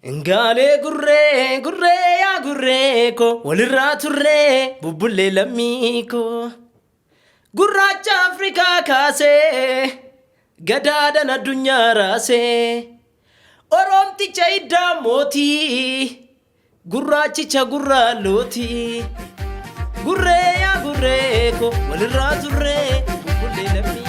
Gaalee gurree gurree yaa gurree koo walirraa turree bubbullee lammii koo. Gurraacha Afrikaa kaasee gadaadhaan addunyaa raasee Oromticha iddaa mootii gurraachicha gurraalootii. Gurree yaa gurree koo walirraa turree bubbullee lammii.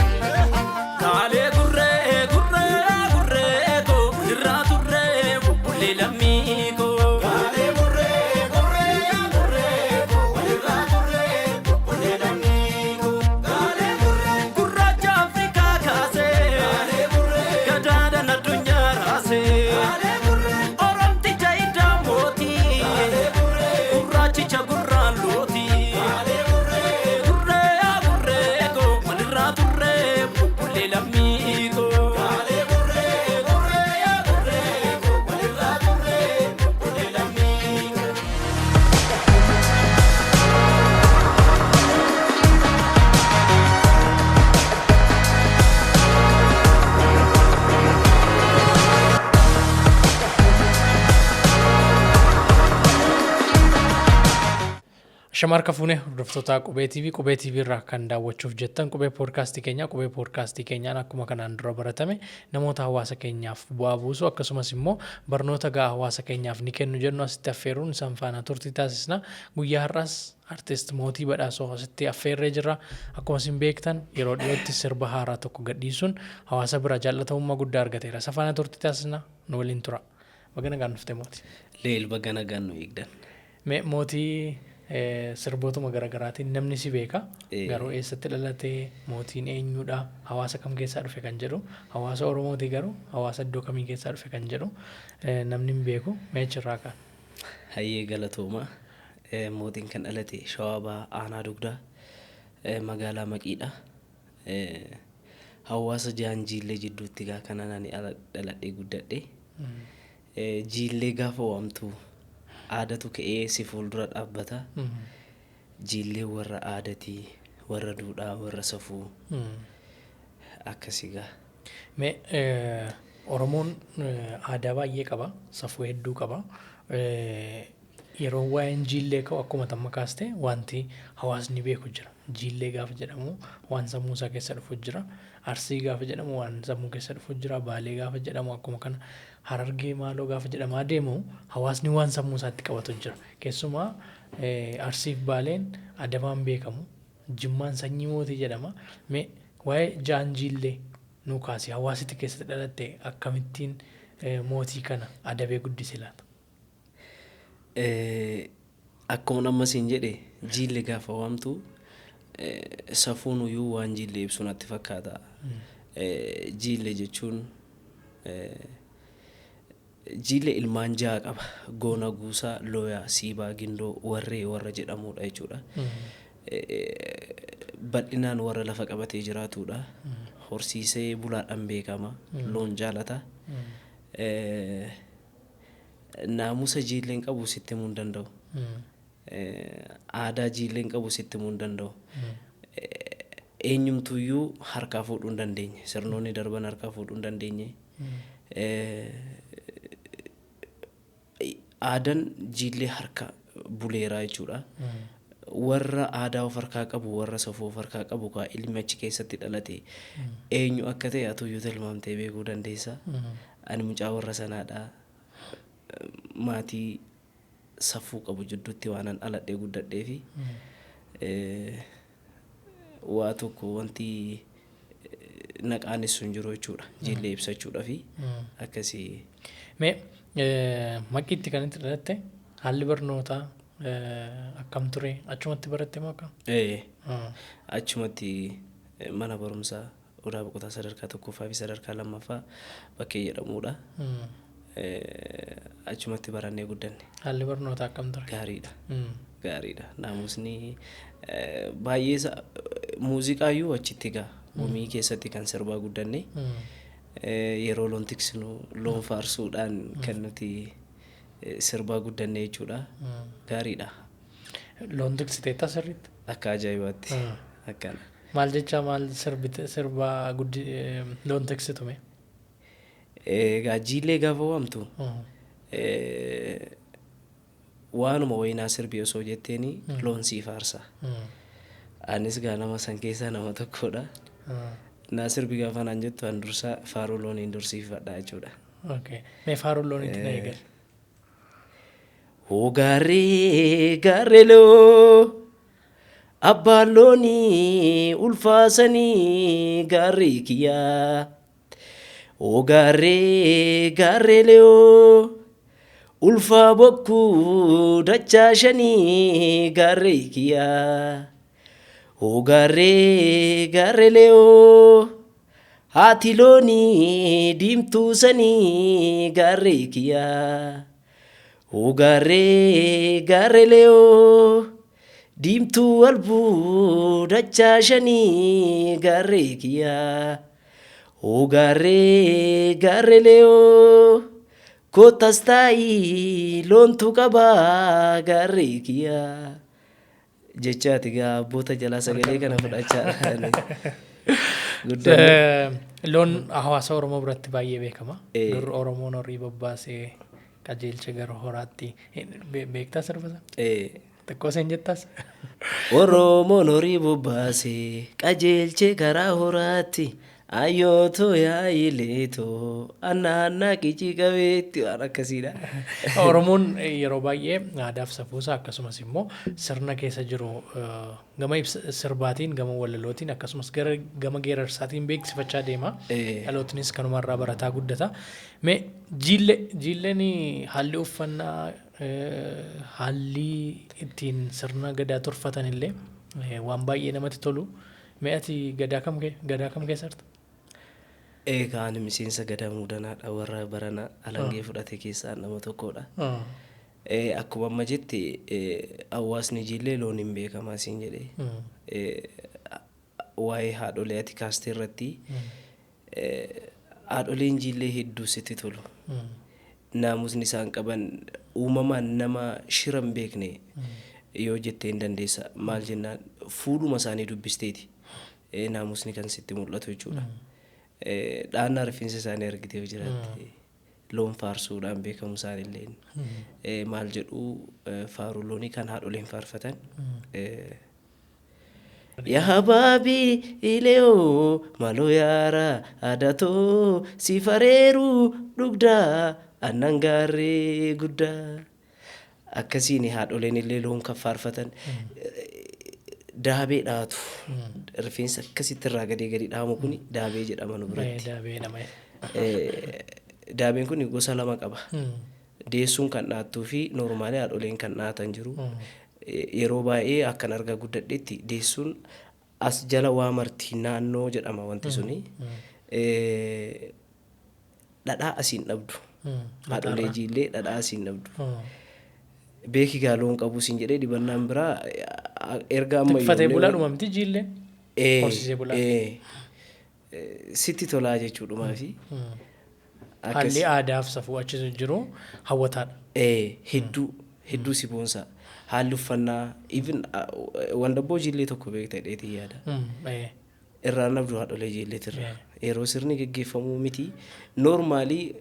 Gaalee gurree gurree yaa gurree koo walirraa turree bubbullee lammii koo. Gaalee gurree gurree yaa gurree koo walirraa turree bubbullee lammii koo. Gaalee gurree gurraacha Afrikaa kaasee. Gaalee gurree gadaadhaan addunyaa raasee. Gaalee gurree Oromticha iddaa mootii. Gaalee gurree gurraachicha gurraalootii. Gaalee gurree gurree yaa gurree koo walirraa turree bubbullee lammii koo. Gaalee gurree gurree yaa gurree koo walirraa turree bubbullee lammii koo. Shama harka fuunee hordoftoota Qubee TV, Qubee TV irraa kan daawwachuuf jettan Qubee Poodkaastii keenya. Qubee Poodkaastii keenyaan akkuma kanaan dura baratame namoota hawaasa keenyaaf bu'aa buusu akkasumas immoo barnoota ga'aa hawaasa keenyaaf ni kennu jennu asitti affeeruun isaan faana turtii taasisna. Guyyaa har'aas Artist Mootii Badhaasoo asitti affeerree jirra. Akkuma isin beektan yeroo dhiyootti sirba haaraa tokko gadhiisuun hawaasa biraa jaallatamummaa guddaa argateera. Isa faana turtii taasisna, nu waliin tura. Baga nagaan dhufte, Mootii. Leel, baga nagaan nu eegdan. Mee Mootii, sirbootuma garaagaraatiin namni si beeka. Garuu eessatti dhalatee, Mootiin eenyudha, hawaasa kam keessaa dhufe kan jedhu, hawaasa Oromooti garuu hawaasa iddoo kamii keessaa dhufe kan jedhu namni hin beeku. Mee achirraa ka'a. Hayyee, galatooma. Mootiin kan dhalate Shawaa Bahaa, Aanaa Dugdaa, magaalaa Maqiidha. Hawaasa Jaan Jiillee jidduutti gaa kanan ani dhaladhee guddadhe. Jiillee gaafa waamtu aadatu ka'ee si fuuldura dhaabbata. Jiillee warra aadatii, warra duudhaa, warra safuu akkasii gaa. Mee Oromoon aadaa baay'ee qaba, safuu hedduu qaba. Yeroo waa'een Jiillee ka'u akkuma tamma kaaste wanti hawaasni beeku jira. Jiillee gaafa jedhamu waan sammuu isaa keessa dhufu jira. Arsii gaafa jedhamu waan sammuu keessa dhufu jira. Baalee gaafa jedhamu akkuma kana, Harargee maaloo gaafa jedhamaa deemu hawaasni waan sammuu isaatti qabatu jira. Keessumaa Arsiif Baaleen adabaan beekamu. Jimmaan sanyii mootii jedhama. Mee waa'ee Jaan Jiillee nuu kaasi. Hawaasitti keessatti dhalatte akkamittiin mootii kana adabee guddise laata? Akkuma amma siin jedhe, Jiille gaafa waamtu safuun iyyuu waan Jiille ibsu natti fakkaata. Jiille jechuun Jiille ilmaan ja'a qaba. Goona, Guusaa, Looyaa, Siibaa, Gindoo, Warree warra jedhamudha jechuudha. Bal'inaan warra lafa qabatee jiraatudha. Horsiisee bulaadhaan beekama. Loon jaalata. Naamusa Jiilleen qabu sitti himuu hin danda'u. Aadaa Jiilleen qabu sitti himuu hin danda'u. Eenyumtuyyuu harkaa fuudhuu hin dandeenye. Sirnoonni darban harkaa fuudhuu hin dandeenye. Aadaan Jiillee harka buleeraa jechuudha. Warra aadaa of harkaa qabu, warra safuu of harkaa qabu kaa ilmi achi keessatti dhalate eenyu akka ta'e atuyyuu tilmaamtee beekuu dandeessa. Ani mucaa warra sanaadha. Maatii safuu qabu jidduutti waanan dhaladhee guddadhee fi waa tokko wanti na qaanessu hin jiru jechuudha. Jiillee ibsachuudha fi akkasii. Mee Maqiitti kan itti dhalatte, haalli barnootaa akkam ture? Achumatti baratte moo akkam? Achumatti mana barumsaa Odaa Boqotaa sadarkaa tokkoffaa fi sadarkaa lammaffaa bakkee jedhamudha. Achumatti barannee guddanne. Haalli barnootaa akkam ture? Gaariidha. Gaariidha. Naamusni baay'ee muuziqaayyuu achitti egaa gumii keessatti kan sirbaa guddanne. Yeroo loon tiksinu loon faarsuudhaan kan nuti sirbaa guddanne jechuudha. Gaariidha. Loon tiksiteetta sirriitti? Akka ajaa'ibaatti. Akkana. Maal jecha maal sirbite sirbaa guddi loon tiksitu mee? Egaa Jiillee gaafa waamtu Waanuma wayinaa sirbi osoo jetteeni loon sii faarsa. Anis gaa nama san keessaa nama tokkodha. Naa sirbi gaafa naan jettu an dursa faaruu looniin dursiifadha jechuudha. Okay. Mee faaruu looniitti na eegali. Hoo gaarree gaarree loo abbaan loonii ulfaasanii gaarree kiyyaa. Hoo gaarree gaarree loo ulfaa bokkuu dachaa shanii gaarree kiyyaa. Hoo gaarree gaarree loo haati loonii diimtuu sanii gaarree kiyyaa. Hoo gaarree gaarree loo diimtuu albuu dachaa shanii gaarree kiyyaa. Hoo gaarree gaarree loo kottas taa'ii loontu qabaa gaarree kiyyaa. Jechaati gaa abboota jalaa sagalee kana fudhachaa. Guddaa. Loon hawaasa Oromoo biratti baay'ee beekama. Eh. Dur Oromoon horii bobbaasee qajeelcha gara horaatti. Beektaa sirba sana? Xiqqoo seen jettaas? Oromoon horii bobbaasee qajeelchee karaa horaatti ayyootoo yaa'ileetoo annaannaa qicii qabeetti waan akkasiidha. Oromoon yeroo baay'ee aadaa fi safuusaa akkasumas immoo sirna keessa jiru gama sirbaatiin, gama walalootiin, akkasumas gara gama geerarsaatiin beeksifachaa deema. Dhalootnis kanumarraa barataa guddata. Mee jiille jiilleen haalli uffannaa, haalli ittiin sirna gadaa turfatan illee waan baay'ee namatti tolu. Mee ati gadaa kam keessa jirta? Egaa ani miseensa gadaa muudanaadha, warra barana alangee fudhate keessaa nama tokkodha. Akkuma amma jette, hawaasni jiillee loon hin beekamaa siin jedhee. Waa'ee haadholee ati kaastee irratti, haadholeen jiillee hedduu sitti tolu. Naamusni isaan qaban uumamaan nama shira hin beekne yoo jettee hin dandeessa. Maal jennaan, fuuluma isaanii dubbisteeti naamusni kan sitti mul'atu jechuudha. Dhaannaa rifeensa isaanii argitee yoo jiraatte, loon faarsuudhaan beekamu isaanillee. Maal jedhu, faaruu loonii kan haadholeen faarfatan. Yaa baabii ileoo maloo yaara adatoo si fareeruu dhugdaa aannan gaarree guddaa. Akkasiin haadholeen illee loon kan faarfatan. Daabee dhaatu. Rifeensa akkasitti irraa gadee gadi dhaamu kuni daabee jedhama nu biratti. Daabee nama. Daabeen kun gosa lama qaba. Deessuun kan dhaattuu fi normaalii haadholeen kan dhaatan jiru. Yeroo baay'ee akkan argaa guddadhetti deessuun as jala waa marti naannoo jedhama wanti suni. Dhadhaa asiin dhabdu. Haadholee jiillee dhadhaa asiin dhabdu. Beeki gaa loon qabu siin jedhee dibannaan biraa erga amma Tikfatee bulaa dhumamti jiilleen. Horsiisee bulaa. Sitti tolaa jechuudhumaa fi. Haalli aadaa fi safuu achi jiru hawwataadha. Hedduu hedduu si boonsa. Haalli uffannaa, even wandabboo jiillee tokko beekta jedheetii yaada. Irraan dhabdu haadholee jiilleetirra. Yeroo sirni geggeeffamuu miti, normaalii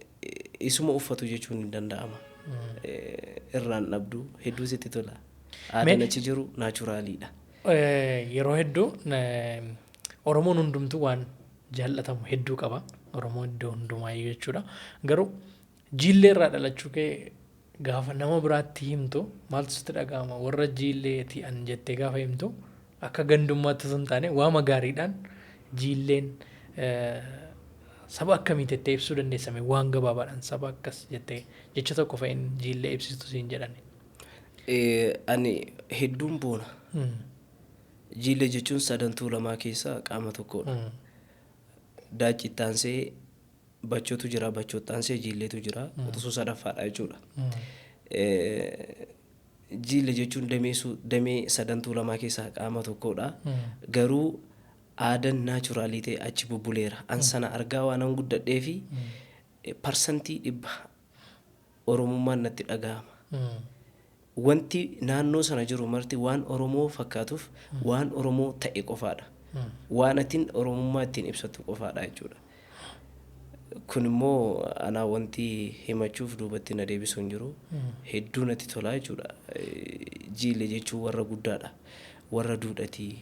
isuma uffatu jechuun hin danda'ama. Irraan dhabdu, hedduu sitti tola. Aadaan achi jiru naturaliidha. Yeroo hedduu Oromoon hundumtuu waan jaallatamu hedduu qaba. Oromoon iddoo hundumaayyuu jechuudha. Garuu jiillee irraa dhalachuu kee gaafa nama biraatti himtu maaltu sitti dhaga'ama? Warra jiilleeti an jettee gaafa himtu akka gandummaatti osoo hin taane waama gaariidhaan jiilleen saba akkamii jettee ibsuu dandeessame, waan gabaabaadhaan saba akkas jettee jecha tokko fa'iin jiillee ibsitu siin jedhani? Ani hedduun boona. Jiillee jechuun sadantuu lamaa keessaa qaama tokkodha. Daaccitti aansee bachootu jira, bachootti aansee jiilleetu jira, quxisuu sadaffaadha jechuudha. Jiille jechuun damee sadantuu lamaa keessaa qaama tokkodha. Garuu aadaan naturalii ta'e achi bubbuleera. An sana argaa waan an guddadhee fi 100% Oromummaan natti dhaga'ama. Wanti naannoo sana jiru marti waan Oromoo fakkaatuuf waan Oromoo ta'e qofaadha. Waan atiin Oromummaa ittiin ibsattu qofaadha jechuudha. Kun immoo anaa wanti himachuuf duubatti na deebisu hin jiru. Hedduu natti tola jechuudha. Jiile jechuun warra guddaadha. Warra duudhatii,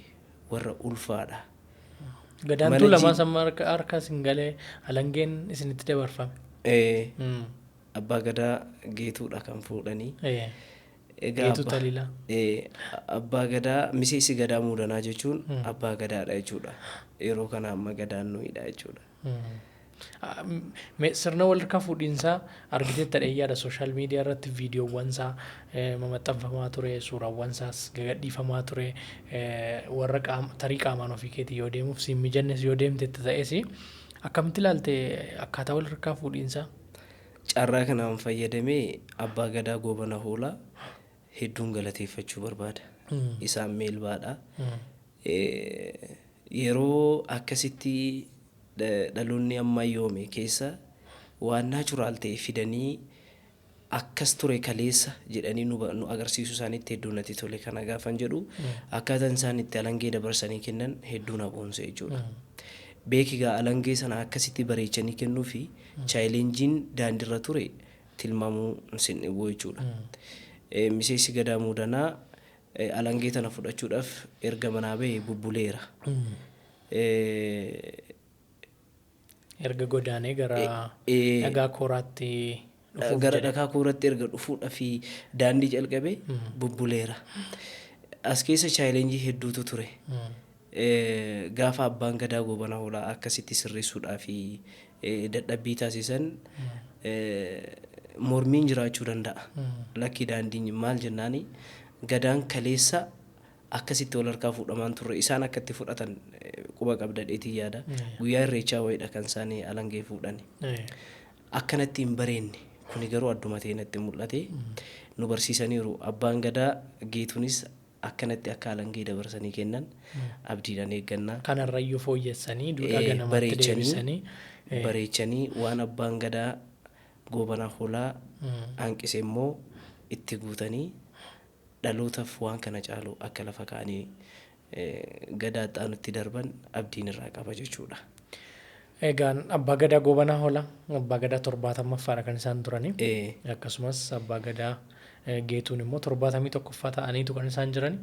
warra ulfaadha. Gadaan Tuulamaa samma harka isin galee alangeen isinitti dabarfame. Abbaa Gadaa Geetuudha kan fuudhanii. Egaa Geetuu Taliilaa. Abbaa Gadaa miseensi Gadaa Muudanaa jechuun Abbaa Gadaadha jechuudha. Yeroo kana amma Gadaan nuyidha jechuudha. Sirna wal harkaa fuudhiinsaa argiteetta dheeyyaadha. Social media irratti viidiyoowwan isaa mamaxxanfamaa ture, suuraawwan isaas gagadhiifamaa ture. Warra tarii qaamaan ofii keetii yoo deemuuf siin mijannes yoo deemteetta ta'es akkamitti ilaalte akkaataa wal harkaa fuudhiinsaa? Carraa kanaan fayyadamee Abbaa Gadaa Goobana Hoolaa hedduun galateeffachuu barbaada. Isaan meelbaadha. Yeroo akkasitti dhaloonni ammayyoome keessa waan natural ta'e fidanii akkas ture kaleessa jedhanii nu agarsiisuu isaaniitti hedduu natti tole. Kana gaafan jedhu akkaataan isaan itti alangee dabarsanii kennan hedduu na boonse jechuudha. Beekigaa alangee sana akkasitti bareechanii kennuu fi challengeiin daandiirra ture tilmaamuu sin dhibu jechuudha. Miseensi Gadaa Muudanaa alangee tana fudhachuudhaaf erga manaa bahee bubbuleera. Erga godaanee gara dhagaa kooraatti dhufuuf gara jedhe. Dhagaa kooraatti erga dhufuudhaaf daandii jalqabee bubbuleera. As keessa challenge hedduutu ture. Gaafa Abbaan Gadaa Goobana Hoolaa akkasitti sirreessuudhaaf dadhabbii taasisan mormiin jiraachuu danda'a. Lakki, daandiin maal jennaani, Gadaan kaleessa akkasitti wal harkaa fuudhamaan turre, isaan akkatti fudhatan quba qabda dheetii yaada. Guyyaa Irreechaa wayiidha kan isaan alangee fuudhani. Akkanatti hin bareenne, kuni garuu adduma ta'e natti mul'ate. Nu barsiisaniiru. Abbaan Gadaa Geetuunis akkanatti akka alangee dabarsanii kennan abdiidhaan eeggannaa. Kanarrayyuu fooyyessanii duudhaa ganamaatti deebisanii. Bareechanii waan Abbaan Gadaa Goobanaa Hoolaa hanqise immoo itti guutanii dhalootaaf waan kana caalu akka lafa kaa'anii gadaa itti darban abdiin irraa qaba jechuudha. Egaan Abbaa Gadaa Goobanaa Hoolaa Abbaa Gadaa 70ffaadha kan isaan turanii. Akkasumas Abbaa Gadaa Geetuun immoo 71ffaa ta'aniitu kan isaan jiran.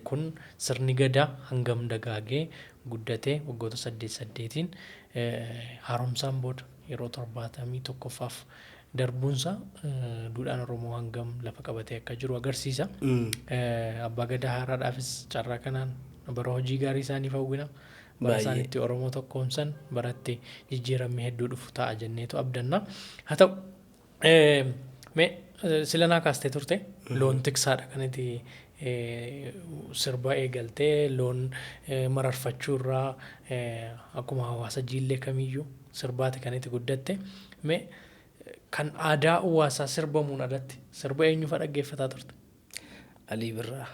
Kun sirni Gadaa hangam dagaagee guddatee waggoota saddeet saddeetiin haaromsaan booda yeroo 71ffaaf darbuunsaa duudhaan Oromoo hangam lafa qabatee akka jiru agarsiisa. Abbaa Gadaa haaraadhaafis carraa kanaan bara hojii gaarii isaaniif hawwina. Bara isaan itti Oromoo tokkoomsan, baratti jijjiiramni hedduu dhufu ta'a jenneetu abdanna. Haa ta'u, mee silanaa kaastee turte, loon tiksaadha kan itti sirba eegaltee, loon mararfachuu irraa akkuma hawaasa Jiillee kamiyyuu sirbaati kan itti guddatte. Mee kan aadaa hawaasaa sirbamuun alatti sirba eenyufa dhaggeeffataa turte? Alii Birraa.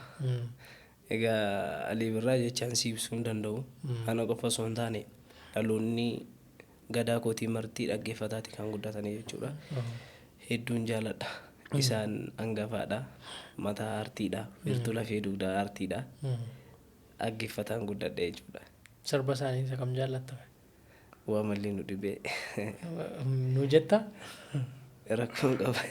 Egaa Alii Birraa jechaan si ibsuu hin danda'u. Kana qofa osoo hin taane dhaloonni gadaa kootii martii dhaggeeffataati kan guddatanii jechuudha. Hedduun jaaladha. Isaan hangafaadha. Mataa aartiidha. Wiirtuu lafee dugdaa aartiidha. Dhaggeeffataan guddadhe jechuudha. Sirba isaanii isa kam jaallatta? Waa malli nu dhibee. Nu jettaa? Rakkoon qaba.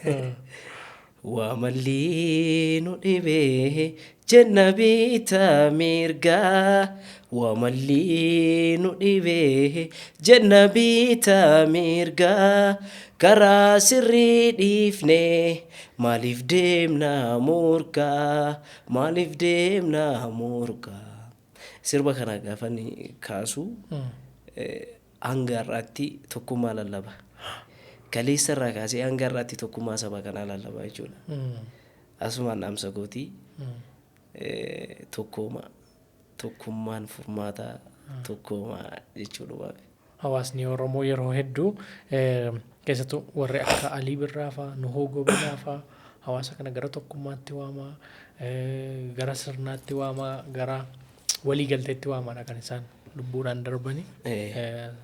Waa malli nu dhibee jenna bitaa mirgaa. Waa malli nu dhibee jenna bitaa mirgaa. Karaa sirrii dhiifnee maaliif deemna morkaa? Maaliif deemna morkaa? Sirba kana gaafa inni kaasu hanga har'aatti tokkummaa lallaba. Kaleessa irraa kaasee hanga har'aatti tokkummaa saba kanaa lallaba jechuudha. Asumaan dhaamsa gootii tokkooma, tokkummaan furmaataa, tokkooma jechuudha. Hawaasni Oromoo yeroo hedduu, keessattuu warri akka Alii Birraa fa'aa, Nuhoo Gobanaa fa'aa, hawaasa kana gara tokkummaatti waamaa, gara sirnaatti waamaa, gara waliigalteetti waamaadha kan isaan lubbuudhaan darbani.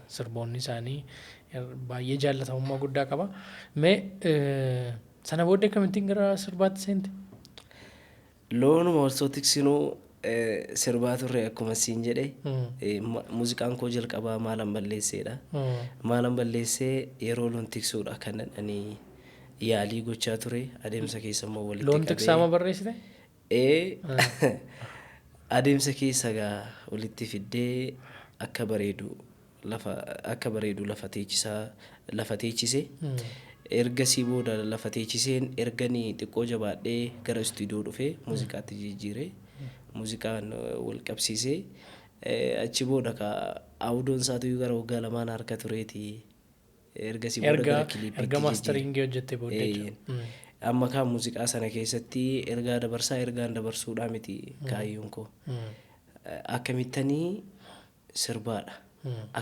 Sirboonni isaanii baay'ee jaallatamummaa guddaa qaba. Mee sana booddee akkamittiin gara sirbaatti seente? Loonuma osoo tiksinuu Sirbaa turre akkuma siin jedhe. Muuziqaan koo jalqabaa Maalan Balleesseedha. Maalan Balleessee yeroo loon tiksuudha kan ani yaalii gochaa ture, adeemsa keessa immoo walitti Loon tiksaa ma barreessite? Ee, adeemsa keessa gaa walitti fiddee akka bareedu lafa akka bareedu lafa teechisaa lafa teechise. Ergasii booda lafa teechiseen erganii xiqqoo jabaadhee gara istuudiyoo dhufee muuziqaatti jijjiiree muuziqaan wal qabsiisee, achi booda ka audion isaatu gara waggaa 2n harka tureeti. Ergasii booda gara kiliippiitti Erga jijjiire. Masteringii hojjettee booddee jechuudha. Amma kaan muuziqaa sana keessatti ergaa dabarsaa ergaan dabarsuudhaa miti kaayyoon koo. Akkamittanii sirbaadha.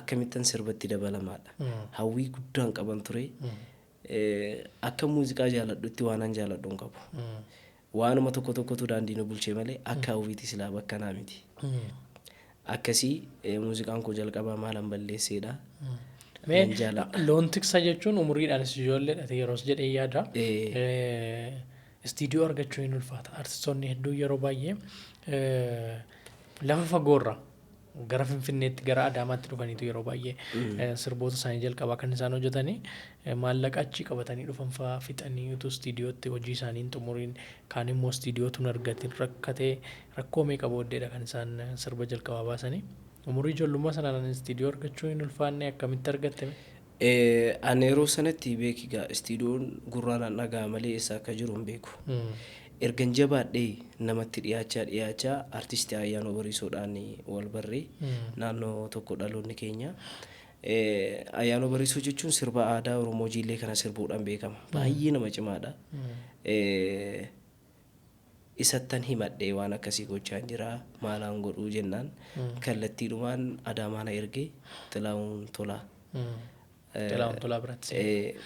Akkamittan sirbatti dabalamaadha. Hawwii guddaan qaban ture. Akka muuziqaa jaaladhutti waanan jaaladhu hin qabu. Waanuma tokko tokkotu daandii nu bulchee malee akka hawwiitti silaa bakka naa miti. Akkasii muuziqaan koo jalqabaa Maalan Balleesseedha. Mee Nan jaaladha. Loon tiksa jechuun umuriidhaanis ijoolleedha yeroos jedhee yaada. Istiidiyoo argachuu hin ulfaata. Artistoonni hedduun yeroo baay'ee lafa fagoorra gara Finfinneetti, gara Adaamaatti dhufaniitu yeroo baay'ee sirboota isaanii jalqabaa kan isaan hojjetanii maallaqa achii qabatanii dhufan fa'aa fixanii utuu istiidiyootti hojii isaanii hin xumuriin, kaan immoo istiidiyootu hin argatin rakkatee rakkoo meeqa booddeedha kan isaan sirba jalqabaa baasanii. Umurii ijoollummaa sanaan istiidiyoo argachuu hin ulfaanne, akkamitti argatte? Ani yeroo sanatti beeki gaa istiidiyoon gurraan dhagaa malee eessa akka jiru hin beeku. Ergan jabaadhee namatti dhiyaachaa dhiyaachaa artistii Ayyaanoo Bariisoodhaan wal barree, naannoo tokko dhaloonni keenya. Ayyaanoo Bariisoo jechuun sirba aadaa Oromoo Jiillee kana sirbuudhaan beekama. Baay'ee nama cimaadha. Isattan himadhee, waan akkasii gochaa jira maalaan godhuu jennaan, kallattiidhumaan Adaamaa na ergee Xilaa'uun Tolaa. Xilaa'uun Tolaa biratti.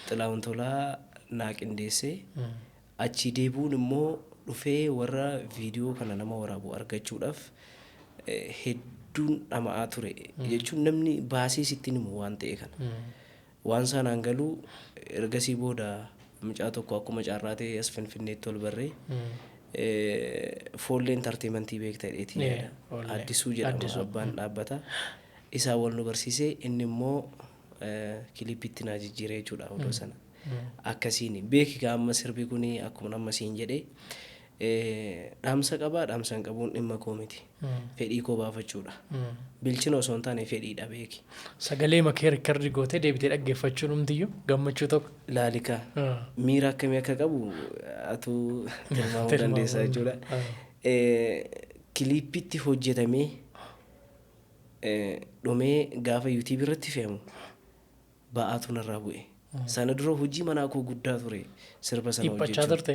Xilaa'uun Tolaa naa qindeessee, achii deebi'uun immoo dhufee warra viidiyoo kana nama waraabu argachuudhaaf hedduun dhama'aa ture. Jechuun namni baasee sitti himu waan ta'e kana. Waan sanaan galuu ergasii booda mucaa tokko akkuma carraa ta'e as Finfinneetti ol barree, Foollee Entertainmentii beekta jedheetii yaada. Addisuu jedhama abbaan dhaabbata. Isaa wal nu barsiisee, inni immoo kiliippitti naa jijjiiree jechuudha odoo sana. Akkasiin beeki gaa amma sirbi kun akkuma amma siin jedhee dhaamsa qabaa, dhaamsa hin qabuun dhimma koo miti. Fedhii koo baafachuudha. Bilchina osoo hin taane fedhiidha beeki. Sagalee makee record gootee deebitee dhaggeeffachuun humtiyyuu gammachuu tokko. Laalikaa miira akkamii akka qabu atuu tilmaamuu dandeessa jechuudha. Kiliippitti hojjetamee dhumee gaafa YouTube irratti fe'amu ba'aatu narraa bu'e. Sana dura hojii manaa koo guddaa ture sirba sana Dhiphachaa hojjechuun. turte?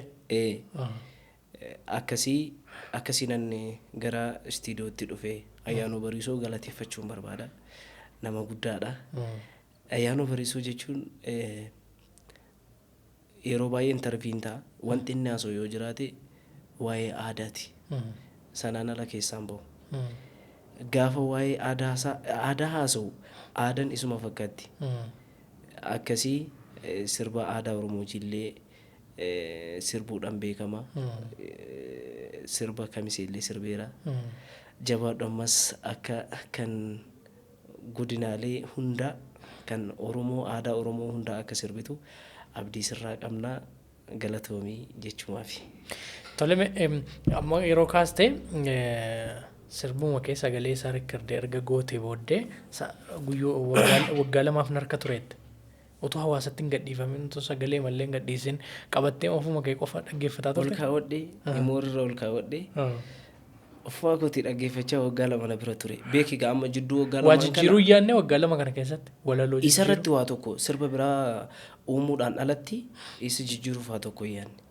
Akkasii akkasii namni gara istiidiyootti dhufee Ayyaanoo Bariisoo galateeffachuun barbaada. Nama guddaadha. Ayyaanoo Bariisoo jechuun yeroo baay'ee interviewn ta'a. Wanti inni haasa'u yoo jiraate waa'ee aadaati. Sanaan ala keessaan bahu. Gaafa waa'ee aadaa haasa'u aadaan isuma fakkaatti. Akkasii sirba aadaa Oromoo Jillee sirbuudhaan beekama. Sirba kamiseellee sirbeera. Jabaadhu, ammas akka kan godinaalee hundaa kan Oromoo aadaa Oromoo hundaa akka sirbitu abdii sirraa qabnaa, galatoomii jechumaafi. Tole, amma yeroo kaaste sirbuma kee sagalee isaa record erga gootee booddee guyyoo waggaa 2f narka tureette. Utuu hawaasatti hin gadhiifamin, utuu sagalee mallee hin gadhiisin qabattee ofuma kee qofa dhaggeeffataa Ol turte? kaawwadhee, memory ol kaawwadhee ofumaa kootii dhaggeeffachaa waggaa 2 na bira ture. Beeki gaa amma jidduu waggaa Waa 2 jijjiiruu hin yaadne waggaa 2 kana keessatti walaloo isa jijjiiruu? irratti waa tokko sirba biraa uumuudhaan alatti isa jijjiiruuf waa tokko hin yaadne.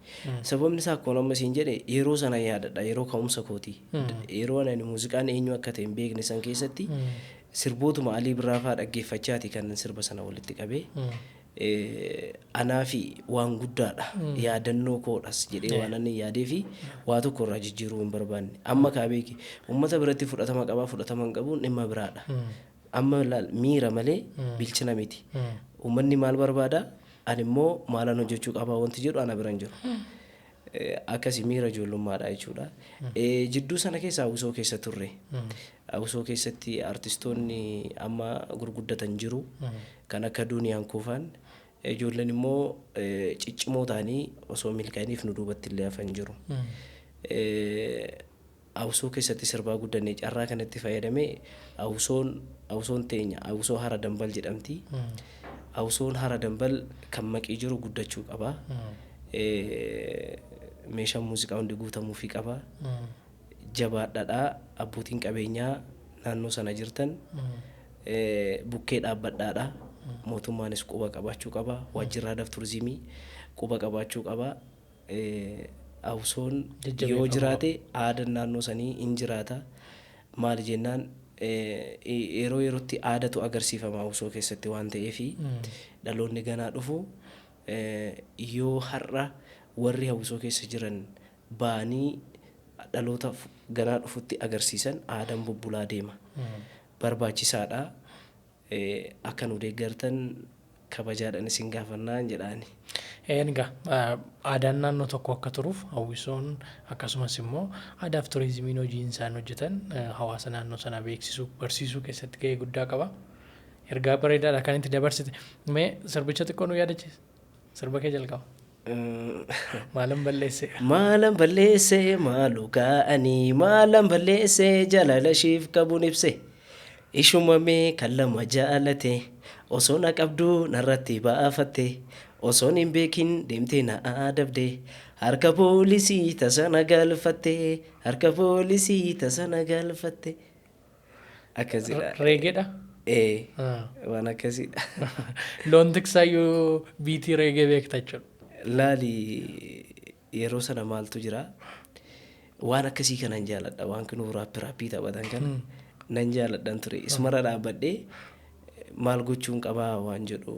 Sababni isaa akkuma amma siin jedhe yeroo sana yaadadha, yeroo ka'umsa kooti. Yeroo ani muuziqaan eenyu akka ta'e hin beekne san keessatti sirbootuma Alii Birraa fa'aa dhaggeeffachaati kan sirba sana walitti qabee. Anaa fi waan guddaadha, yaadannoo koodhas jedhee waan inni yaadee fi waa tokko irraa jijjiiruu hin barbaanne. Amma kaa beeki uummata biratti fudhatama qabaa fudhatama hin qabuun dhimma biraadha. Amma laal, miira malee bilchina miti. Uummanni maal barbaada, ani immoo maalan hojjechuu qabaa wanti jedhu ana bira hin jiru. Akkasii miira ijoollummaadha jechuudha. Jidduu sana keessa hawwisoo keessa turre. Hawwisoo keessatti artistoonni amma gurguddatan jiru. Kan akka Duuniyaan Kuufaan. Ijoolleen immoo ciccimoo ta'anii osoo milkaa'iniif nu duubatti illee hafan jiru. Hawwisoo keessatti sirbaa guddanne carraa kanatti fayyadamee hawwisoon teenya hawwisoo Hara Dambal jedhamti. Hawwisoon Hara Dambal kan maqii jiru guddachuu qaba. Meeshaan muuziqaa hundi guutamuufii qaba. Jabaadhaadhaa abbootiin qabeenyaa naannoo sana jirtan bukkee dhaabbadhaadha. Mootummaanis quba qabaachuu qaba. Waajjirri aadaa fi turizimii quba qabaachuu qaba. Hawwisoon yoo jiraate aadaan naannoo sanii hin jiraata. Maali jennaan yeroo yerootti aadaatu agarsiifama hawwisoo keessatti waan ta'eef dhaloonni ganaa dhufu yoo har'a warri hawwisoo keessa jiran ba'anii dhaloota ganaa dhufutti agarsiisan aadaan bubbulaa deema. Barbaachisaadha. Akka nu deeggartan kabajaadhaan isin gaafannaa jedhaani. Egaa aadaan naannoo tokko akka turuuf hawwisoon akkasumas immoo aadaa fi turizimiin hojiin isaan hojjetan hawaasa naannoo sanaa beeksisuu barsiisuu keessatti gahee guddaa qaba. Ergaa bareedaadha kan itti dabarsite. Mee sirbicha xiqqoo nu yaadachiisi. Sirba kee jalqaba. Maalan balleesse? Maalan balleesse maalu kaa'anii maalan balleesse jaalala ishiif qabuun ibse. Ishuma mee kan lama jaalate osoo na qabduu narratti baafatte osoon hin beekin deemtee na adabde harka poolisii tasa na galfatte harka poolisii tasa na galfatte. Akkasidha. Reegeedha? Ee waan akkasiidha. Loon tiksaayyuu biitii reegee beekta jechuudha. Laali yeroo sana maaltu jira waan akkasii kanan jaaladha waan kunuu raappii taphatan kana nan jaaladhan ture isumarra dhaabbadhee maal gochuun qabaa waan jedhu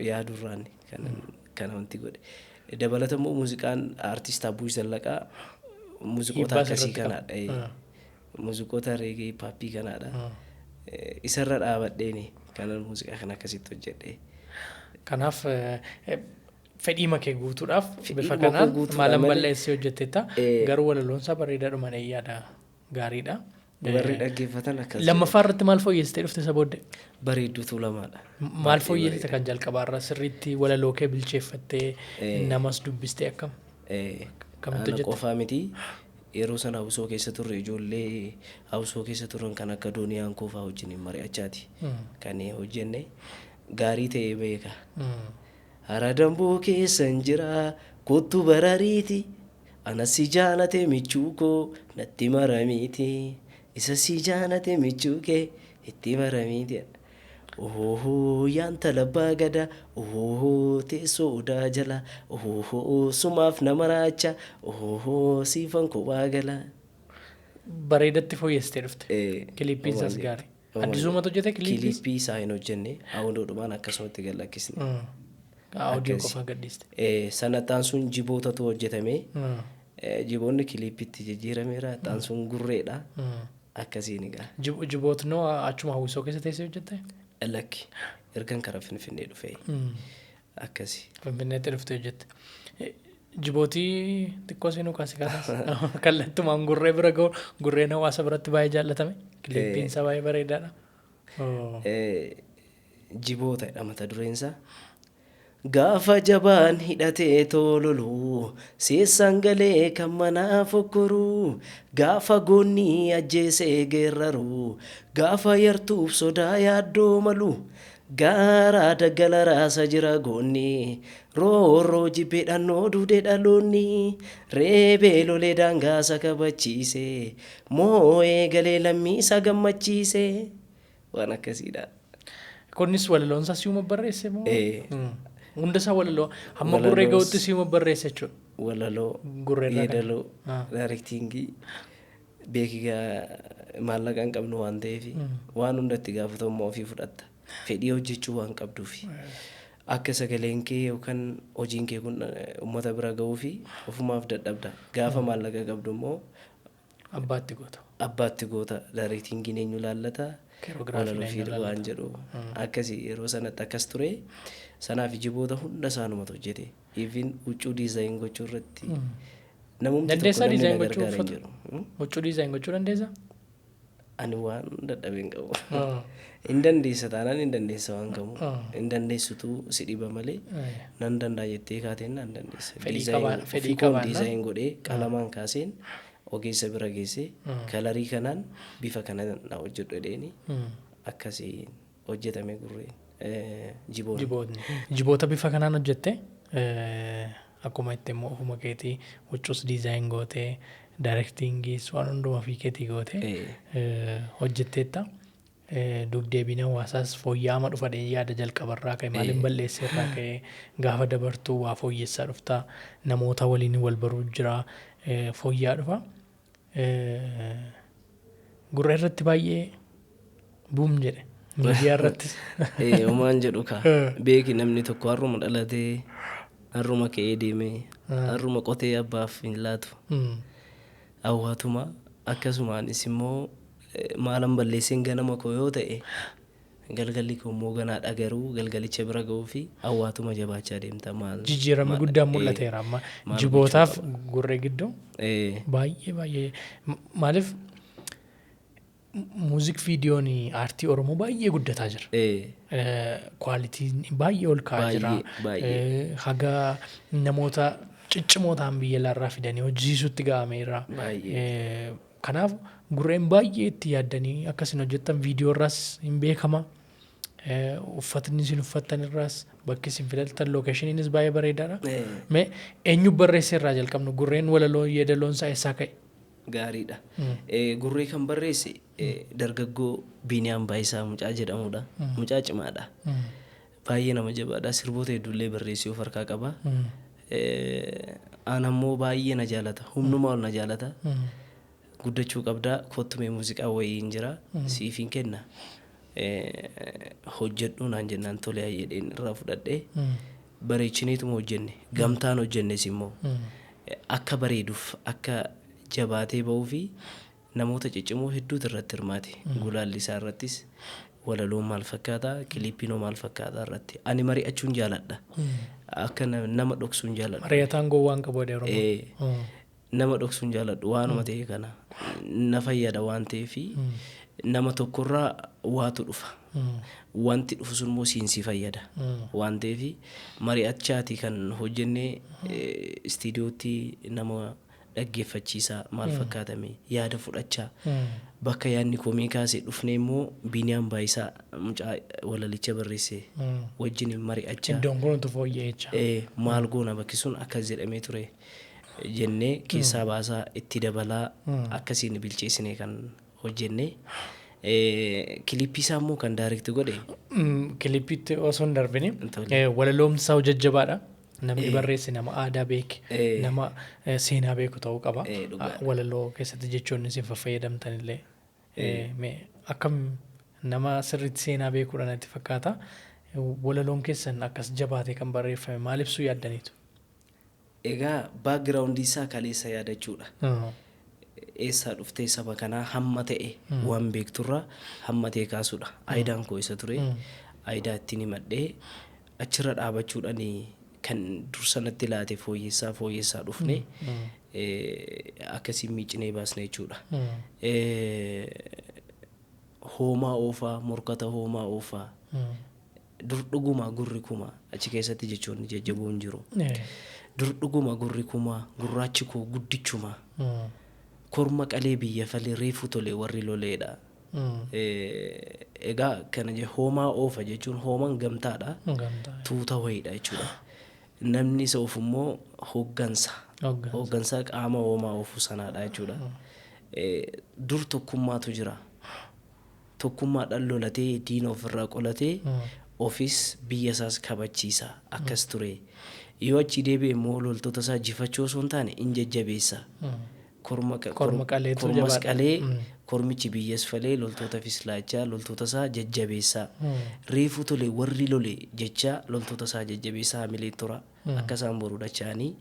yaadurraan kana wanti godhe. Dabalata immoo muuziqaan aartist Abbuush Zallaqaa muuziqoota akkasii kanaadha. Muuziqoota reegee paappii kanaadha. Isarra dhaabadheeni kanan muuziqaa kana akkasitti hojjedhe. Kanaaf fedhii makee guutuudhaaf bifa kanaan maalan balleessee hojjetteetta. Garuu walaloonsaa bareedaadhuma yaada gaariidha. Warri dhaggeeffatan akkas. Lammaffaa irratti maal fooyyessitee dhufte isa booddee? Bareedduu Tuulamaadha. Maal fooyyessite kan jalqabaarra sirriitti walaloo kee bilcheeffattee namas dubbistee akkam? Akkamitti hojjette? Qofaa miti. Yeroo sana hawwisoo keessa turre ijoollee hawwisoo keessa turan kan akka Dooniyaan Koofaa wajjin mari'achaati. Kan hojjenne gaarii ta'ee beeka. Hara damboo keessan jira kottu barariiti. Ana si jaalate michuu koo natti maramiiti. Isa si jaalate michuu kee itti maramiiti. Ohoo yaanta labbaa gada ohoo teessoo odaa jala ohoo sumaaf nama raacha ohoo siifan kophaa gala. Bareedatti fooyyessitee dhufte. Kiliippiin isaas gaarii. Addisuumatu hojjete kiliippii? Kiliippii isaa hin hojjenne awwaandoodhumaan akkasumatti gad lakkisne. Audio qofa gadhiiste. Sana sun jibootatu hojjetame. Jiboonni kiliippitti jijjiirameera. Xaan sun gurreedha. Akkasiin egaa. Jibootnoo achuma hawwisoo keessa teessee hojjette? Lakki ergan karaa Finfinnee dhufee. Akkasi. Finfinneetti dhuftee hojjette. Jibootii xiqqoo seenuu kaase kaasaas kallattumaan gurree bira gahu gurreen hawaasa biratti baay'ee jaallatame. Kiliippiin isaa baay'ee bareedaadha. Jibootadha mata dureen isaa. Gaafa jabaan hidhatee tololu seessaan galee kan manaa fokkoru gaafa goonni ajjeesee geerraru gaafa yartuuf sodaa yaaddoo malu gaara daggala raasa jira goonni roorroo jibbee dhannoo duudee dhaloonni reebee lolee daangaasa kabachiise moo'ee galee lammiisa gammachiise waan akkasiidha. Kunis walaloonsaa si'uma barreesse moo? Hunda isaa walaloo hamma gurree gahutti si'uma barreesse jechuudha. Walaloo, yeedaloo, daayirektiingii beekigaa maallaqa hin qabnu waan ta'eef waan hundatti gaafatamummaa ofii fudhatta. Fedhii hojjechuu waan qabduufi. Akka sagaleen kee yookaan hojiin kee kun uummata bira gahuufi ofumaaf dadhabda. Gaafa maallaqa qabdu immoo Abbaatti goota. Abbaatti goota. Daayirektiingiin eenyu laallata? Walaloo fi waan jedhu akkasii yeroo sanatti akkas ture. Sanaaf jiboota hunda isaanumatu hojjete. Even huccuu design gochuu irratti namumti tokko Dandeessaa namni design na gochuu gargaara hin uffata? jiru. Huccuu design gochuu dandeessaa? Ani waan dadhabee hin qabu. Hin dandeessa taanaan hin dandeessa waan qabu. Hin dandeessitu si dhiba malee nan danda'a jettee kaateen nan dandeessa. Fedhii Ofii koon qabaannaa. design godhee qalamaan kaaseen ogeessa bira geessee colorii kanaan bifa kana na hojjedhu jedheeni akkasii hojjetame gurreen jiboon. Jibootni. Jiboota bifa kanaan hojjette, akkuma itti immoo ofuma keetii huccuus design gootee, directingiis waan hundumaa ofii keetii gootee hojjetteetta. Dubdeebiin hawaasaas fooyya'ama dhufa yaada jalqabarraa ka'e maaliin balleessee irraa ka'e gaafa dabartuu waa fooyyessaa dhufta, namoota waliin wal baruu jira, fooyya'aa dhufa. Gurra irratti baay'ee boom jedhe miidiyaa irrattis. Homaan jedhu kaa beeki, namni tokko har'uma dhalatee, har'uma ka'ee deemee, har'uma qotee abbaaf hin laatu. Hawwaatuma akkasumaanis immoo maalan balleesseen ganama koo yoo ta'e, galgalli koo immoo ganaadha, garuu galgalicha bira ga'uu fi hawwaatuma jabaachaa deemta maal. Jijjiiramni guddaan mul'ateera amma jibootaaf gurree gidduu. Baay'ee baay'ee, maaliif music videoon aartii Oromoo baay'ee guddataa jira. Qualityn baay'ee ol ka'aa jira. Haga namoota ciccimoo ta'an biyya alaarraa fidanii hojjiisutti ga'ameera. Kanaaf gurreen baay'ee itti yaaddanii akkasin hojjettan viidiyoo irraas hin beekama. Uffatni isin uffattan irraas, bakki isin filattan, locationiinis baay'ee bareedaadha. Mee eenyu barreesse irraa jalqabnu? Gurreen walaloo yeedaloon isaa eessaa ka'e? Gaariidha. Gurree kan barreesse dargaggoo Biiniyaam Baayisaa mucaa jedhamudha. Mucaa cimaadha. Baay'ee nama jabaadha. Sirboota hedduullee barreessee of harkaa qaba. Aan ammoo baay'ee na jaalata. Humnumaa ol na jaalata. Guddachuu qabdaa, kottumee muuziqaa wayii hin jira siif hin kenna. Hojjedhu naan jennaan, tole jedheen irraa fudhadhee bareechiniituma hojjenne, gamtaan hojjennes immoo akka bareeduuf, akka jabaatee bahuu fi namoota ciccimoo hedduutu irratti hirmaate. Gulaalli isaa irrattis, walaloon maal fakkaataa, clippiinoo maal fakkaataa irratti ani mari'achuun jaaladha. Akka nama dhoksuun jaaladha. Mari'ataan gowwaan qabu jedhe Oromoo. Nama dhoksuun jaaladhu, waanuma ta'e kana na fayyada waan ta'eefi nama tokkorraa waatu dhufa. Wanti dhufu sun immoo siin si fayyada. Waan ta'eefi mari'achaati kan hojjennee, istiidiyootti nama dhaggeeffachiisaa, maal fakkaatame yaada fudhachaa, bakka yaadni komii kaase dhufnee immoo Biiniyaan Baayisaa mucaa walalicha barreesse wajjin mari'achaa. Iddoon kun utuu fooyya'echa. Maal goona, bakki sun akkas jedhamee ture jennee keessaa baasaa, itti dabalaa, akkasiin bilcheessine kan hojjenne. Clippii isaa immoo kan direct godhe. Clippiitti osoo hin darbini, walaloomsa jajjabaadha. Namni barreesse nama aadaa beeke, nama seenaa beeku ta'uu qaba. Walaloo keessatti jechoonni isin fayyadamtan illee mee akkam nama sirriitti seenaa beekuudha natti fakkaata. Walaloon keessan akkas jabaatee kan barreeffame maal ibsuu yaaddaniitu? Egaa backgroundii isaa kaleessa yaadachuudha. Eessaa dhuftee saba kanaa hamma ta'e waan beekturraa hamma ta'e kaasuudha. Ideaan koo isa ture. Idea ittiin himadhee achirra dhaabachuudhaan kan dursa natti laate fooyyessaa fooyyessaa dhufne, akkasiin miicinee baasne jechuudha. Hoomaa oofaa, morkata hoomaa oofaa. Dur dhuguma gurri kuma, achi keessatti jechoonni jajjaboon jiru. Dur dhuguma gurri kuma, gurraachi koo guddichuma. Korma qalee biyya falee, reefu tole warri loleedha. Egaa kana hoomaa oofa jechuun hoomaan gamtaadha. Tuuta wayiidha jechuudha. Namni isa oofu immoo hooggansa. Hooggansa qaama hoomaa oofu sanaadha jechuudha. Dur tokkummaatu jira. Tokkummaadhaan lolatee diina ofirraa qolatee ofis biyya isaas kabachiisa akkas ture. Yoo achi deebi'e immoo loltoota isaa jifachuu osoo hin taane in jajjabeessa. Korma qaleetu Kormas jabaadha. qalee, kormichi biyyas falee, loltootafis laachaa, loltoota isaa jajjabeessaa. Reefu tole warri lole jecha loltoota isaa jajjabeessaa, hamilee tura. Akka isaan boru dacha'anii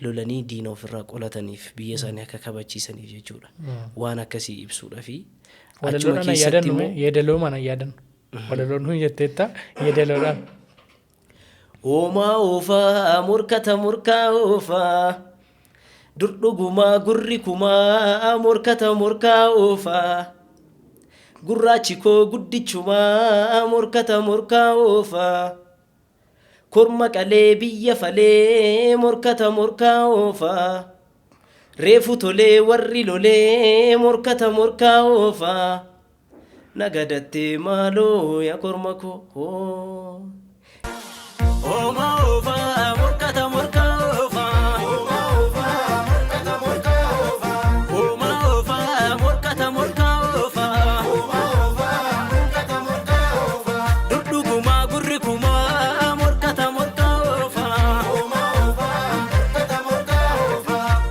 lolanii diina ofirraa qolataniif, biyya isaanii akka kabachiisaniif jechuudha. Waan akkasii ibsuudha fi Achuma Walaloodhaan keessatti yaadannu immoo yeedaloomaan yaadannu. Walaloon nuyi jetteetta yeedaloodhaan. Oomaa oofaa morkata morkaa oofaa dur dhugumaa gurri kumaa morkata morkaa oofaa gurraachi koo guddichumaa morkata morkaa oofaa korma qalee biyya falee morkata morkaa oofaa reefu tolee warri lolee morkata morkaa oofaa nagadattee maaloo yaa korma koo. Oomaa oofaa morkata morkaa oofaa. Oomaa oofaa morkata morkaa oofaa. Dur dhugumaa gurri kumaa morkata morkaa oofaa.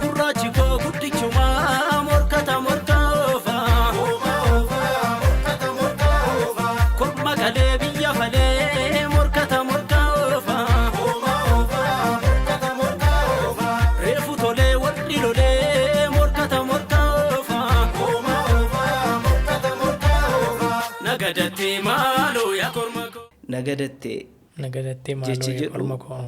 Gurraachi koo guddichumaa morkata morkaa oofaa. Korma qalee biyya falee morkata morkaa oofaa. Reefu tolee warri lolee morkata morkaa oofaa. Nagadattee maaloo yaa korma koo. Nagadattee Nagadattee maaloo jechi yaa jedhu korma koo.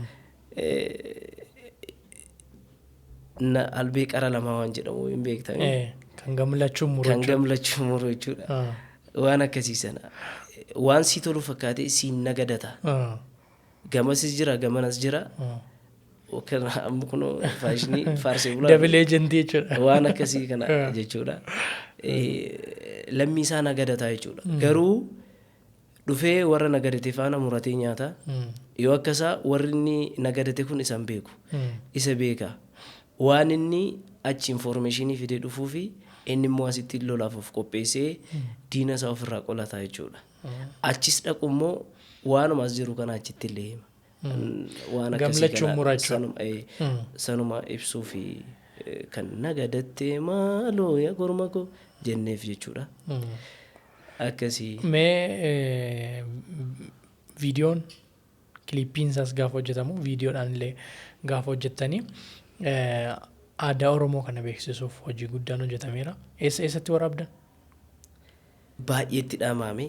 Na albee qara lamaa waan jedhamu hin beektanii. Kan gamlachuun muru Kan jechuudha. gamlachuu muru jechuudha. Waan akkasii sana. Waan sii tolu fakkaatee siin nagadata. Gamasis jira gamanas jira. Kan amma kun faashinii faarsee bulaa. Double agentii jechuudha. Waan akkasii kana jechuudha. Lammii isaa nagadataa jechuudha. Garuu dhufee warra nagadate faana muratee nyaata. Yoo akkasaa warri inni nagadate kun isa hin beeku. Isa beeka. Waan inni achi informationii fidee dhufuu fi inni immoo asitti lolaaf of qopheessee diina isaa ofirraa qolataa jechuudha. Achis dhaqu immoo waanuma as jiru kana achitti illee hima. Waan akkasii Gamlachuun kana muraa jechuudha. Sanuma ibsuu fi kan nagadattee maaloo yaa korma koo jenneef jechuudha. Akkasii. Mee viidiyoon kiliippiin isaas gaafa hojjetamu viidiyoodhaan illee gaafa hojjettanii aadaa Oromoo kana beeksisuuf hojii guddaan hojjetameera. Eessa eessatti waraabdan? Baay'eetti dhaamame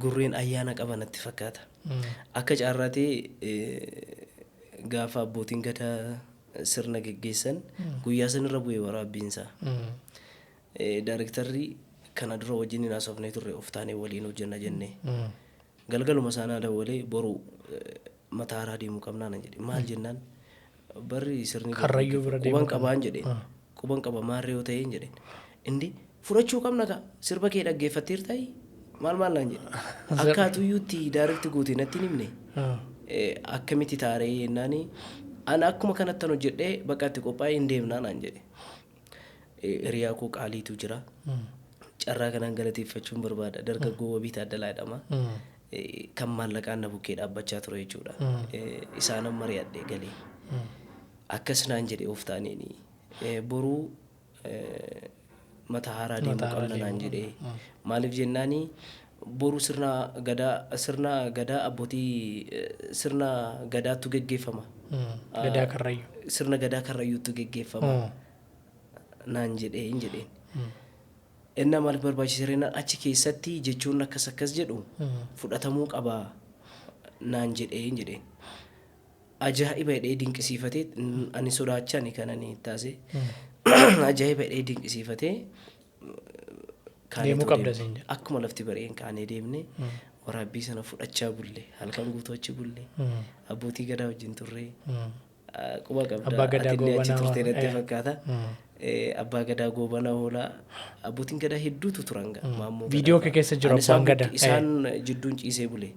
gurreen ayyaana qaba natti fakkaata. Akka carraatee gaafa abbootiin gadaa sirna geggeessan guyyaa sanirra bu'ee waraabbiinsaa. Daarektarri kana dura wajjin hin haasofnee turre of taanee waliin hojjenna jennee. Galgaluma isaanaa dawwalee boru mataaraa deemuu qabnaa nan jedhe. Maal jennaan barri sirni Karrayyuu bira deemuu quban qabaan jedheen. Quban qaba maarree yoo ta'een jedheen. Indi fudhachuu qabna ka sirba kee dhaggeeffatteertaayi maal maal naan jedhe. Akkaatuyyuutti daarekti goote natti hin himne. Akkamitti taaree jennaani ana akkuma kanattan hojjedhee bakka itti qophaa'ee hin deemnaa naan jedhe. Hiriyaa koo qaaliitu jira. Carraa kanaan galateeffachuun barbaada. Dargaggoo Wabii Taaddalaa jedhama. Kan maallaqaan na bukkee dhaabbachaa ture jechuudha. Isaanan mari'adhee galee. Akkas naan jedhe of taaneen boruu mata haaraa deemuu qabna naan jedhe. Maaliif jennaani boruu sirna gadaa abbootii sirna gadaatu geggeeffama. Gadaa Karrayyuu. Sirna gadaa Karrayyuutu geggeeffama naan jedhee hin jedheen. Innaa maaliif barbaachise reenaan achi keessatti jechuun akkas akkas jedhu fudhatamuu qaba naan jedhee hin jedheen. Ajaa'iba jedhee dinqisiifatee ani sodaachaan kan ani taase. Ajaa'iba jedhee dinqisiifatee kaanee Deemuu too qabda deemne. siin jedhe. Akkuma lafti bari'een kaanee deemne waraabbii sana fudhachaa bulle halkan guutuu achi bulle abbootii gadaa wajjin turre. Quba qabda Abbaa Gadaa atillee achi Goobanaa turte natti fakkaata. Abbaa Gadaa Goobanaa Hoolaa abbootiin gadaa hedduutu turan gaa Maammoo Viidiyoo Gadaa kee keessa jiru Ani isaan abbaan gadaa. Isaan jidduun ciisee bule.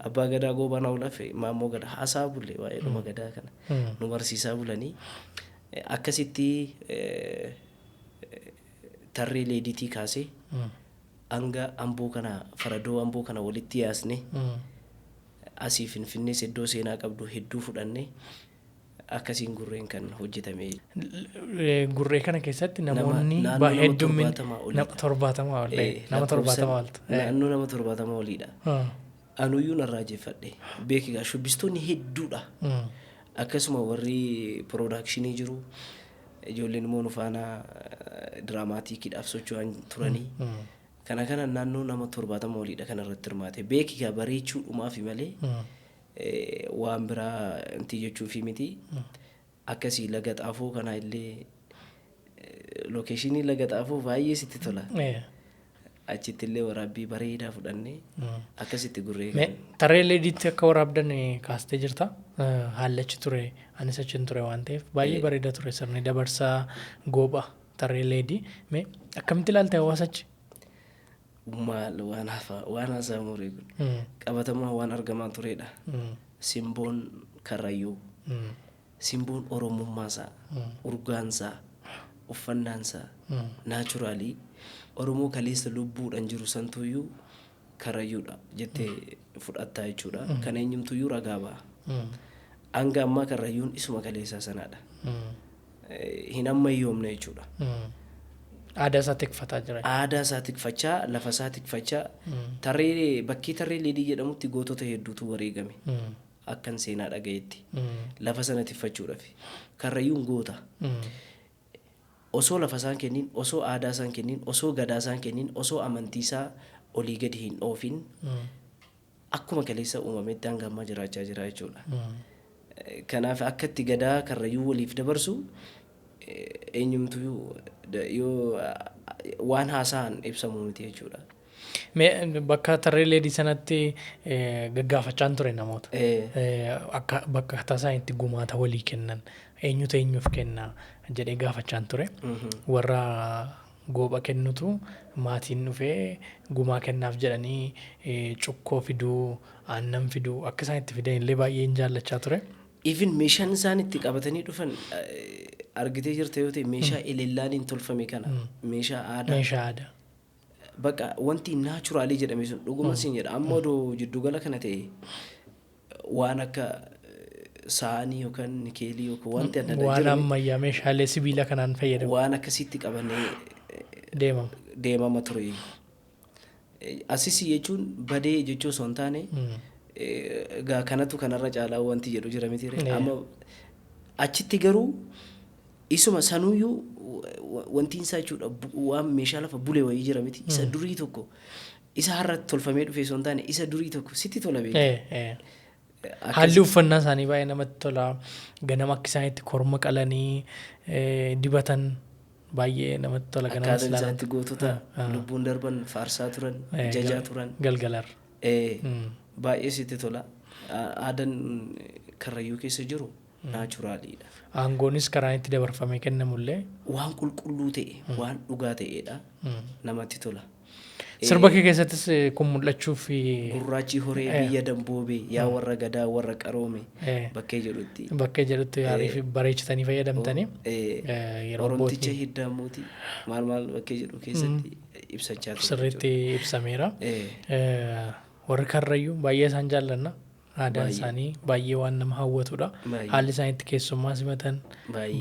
Abbaa Gadaa Goobanaa Hoolaa fi Maammoo Gadaa haasaa bulle waa'ee dhuma gadaa kana nu barsiisaa bulanii akkasitti tarree leeditii kaasee hanga amboo kana faradoo amboo kana walitti yaasne asii Finfinnees iddoo seenaa qabdu hedduu fudhanne akkasiin gurreen kan hojjetame. Gurree kana keessatti namoonni Naannoo nama heddumin 70 oliidha. 70 ol nama Lakkoofsa 70 oltu. Naannoo nama 70 oliidha. Anuyyuu narraa jeeffadhe. Beekigaa shubbistoonni hedduudha. Akkasuma warri piroodakshinii jiru. Ijoolleen immoo nu faana diraamaatikiidhaaf socho'an turanii. Kana naannoo nama 70 oliidha kan irratti hirmaate. Beeki gaa bareechuudhumaafi malee waan biraa inti jechuufi miti. Akkasii Laga Xaafoo kana illee, location Laga Xaafoo baay'ee sitti tola. Achitti illee waraabbii bareedaa fudhannee akkasitti gurree. Tarree Leediitti akka waraabdan kaastee jirta. Haalli achi ture, anis achi ture waan ta'eef, baay'ee bareeda ture sirni dabarsaa goopha Tarree Leedii. Mee akkamitti ilaalte hawaasa achi? Maal waan hafa waan haasa'amu kun qabatamaa waan argamaa turedha. Simboon Karrayyuu, simboon Oromummaasaa, urgaansaa, uffannaansaa, natural Oromoo kaleessa lubbuudhaan jiru santuyyuu Karrayyuudha jettee fudhattaa jechuudha. Kan eenyumtuyyuu ragaa ba'a. Hanga ammaa Karrayyuun isuma kaleessaa sanaadha. Hin ammayyoomne jechuudha. Aadaa isaa tikfataa jira. Aadaa isaa tikfachaa, lafa isaa tikfachaa, tarree bakkee Tarree Leedii jedhamutti gootota hedduutu wareegame. Akkan seenaa dhagayetti. Lafa sana tikfachuudhaaf. Karrayyuun goota. Osoo lafa isaan kennin, osoo aadaa isaan kennin, osoo gadaa isaan kennin, osoo amantii isaa olii gadi hin oofin, akkuma kaleessa uumametti hanga ammaa jiraachaa jira jechuudha. Kanaaf akka itti gadaa Karrayyuu waliif dabarsu eenyumtuu yoo waan haasa'an ibsamu miti jechuudha. Mee bakka Tarree Leedii sanatti gaggaafachaan ture namoota. Akka bakka isaan itti gumaata walii kennan, eenyutu eenyuuf kenna jedhee gaafachaan ture. Warra goopha kennutu maatiin dhufee gumaa kennaaf jedhanii cukkoo fiduu, aannan fiduu, akka isaan itti fidan illee baay'ee hin jaallachaa ture. Even meeshaan isaan itti qabatanii dhufan argitee jirta yoo ta'e, meeshaa elellaaniin tolfame kana, meeshaa aadaa. Meeshaa aadaa. Bakka wanti natural jedhame sun dhuguma siin jedha, amma odoo jiddugala kana ta'e waan akka saanii yookaan nikeelii yookaan wanti adda addaa waan ammayyaa meeshaalee sibiila kanaan fayyadamu. Waan akkasitti qabannee deemama. Deemama ture. Asis jechuun badee jechuu osoo hin taane, egaa kanatu kanarra caalaa wanti jedhu jira miti. Amma achitti garuu isuma sanuyyuu wanti isaa jechuudha waan meeshaa lafa bule wayii jira miti, isa durii tokko, isa har'a tolfamee dhufe osoo hin taane, isa durii tokko sitti tola beeku. Haalli uffannaa isaanii baay'ee namatti tola. Ganama akka isaan itti korma qalanii dibatan baay'ee namatti tola. Ganama akkaataan isaan itti gootota lubbuun darban faarsaa turan, jajaa turan. Galgalarra. Baay'ee sitti tola. Aadaan Karrayyuu keessa jiru naturaliidha. Aangoonis karaan itti dabarfamee kennamullee. Waan qulqulluu ta'e, waan dhugaa ta'edha. Namatti tola. Sirba kee keessattis kun mul'achuuf. Gurraachi horee biyya damboobee, yaa warra gadaa warra qaroome bakkee jedhutti. Bakkee jedhutti yaalii fi bareechitanii fayyadamtanii. Yeroo Oromticha hiddaa mootii maal maal bakkee jedhu keessatti ibsachaa ture. Sirriitti ibsameera. Warri Karrayyuu baay'ee isaan jaallanna. Aadaan isaanii baay'ee waan nama hawwatudha. Haalli isaan itti keessummaa simatan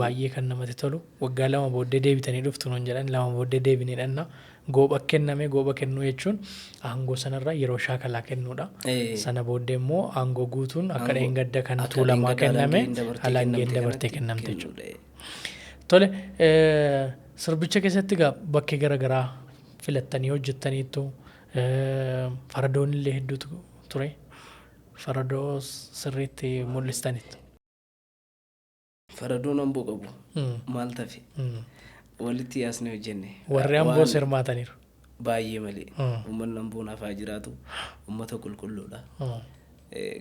baay'ee kan namatti tolu. Waggaa 2 booddee deebitanii dhuftu nuun jedhan, 2 booddee deebinee dhanna. Goopha kenname, goopha kennuu jechuun aangoo sanarra yeroo shaakalaa kennuudha. Sana booddee immoo aangoo guutuun akka dheengadda kan Tuulamaa kenname alangeen dabartee kennamte jechuudha. Tole, sirbicha keessatti egaa bakkee garaagaraa filattanii hojjettaniitu, faradoon illee hedduutu ture. Faradoo sirriitti mul'istaniitu. Faradoon Amboo qabu maal tafe walitti yaasnee hojjenne. Warri Amboo hirmaataniiru. Baay'ee malee. Uummanni Amboo naaf haa jiraatu, uummata qulqulluudha.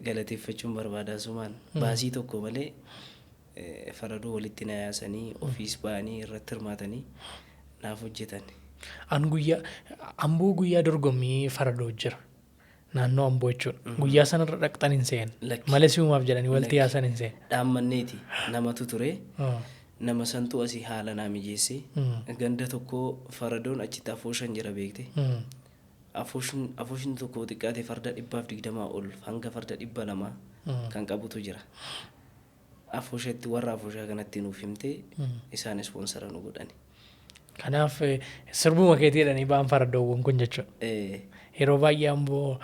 Galateeffachuun barbaadaa sumaan baasii tokko malee faradoo walitti na yaasanii, ofiis ba'anii irratti hirmaatanii naaf hojjetan. An guyyaa Amboo guyyaa dorgommii faradoo jira. Naannoo Amboo jechuudha. Guyyaa sanarra dhaqxan hin seen. Malee si'umaaf jedhanii walitti yaasan hin seen. Dhaammanneeti namatu ture. Nama santu asii haala naa mijeesse. Ganda tokko faradoon achitti afooshan jira beekte. Afooshin tokko xiqqaate farda 120 ol hanga farda 200 kan qabutu jira. Afooshatti warra afooshaa kanatti nuuf himte, isaan sponsor nu godhani. Kanaaf sirbuma keetii jedhanii ba'an faradoowwan kun jechuudha. Yeroo baay'ee Amboo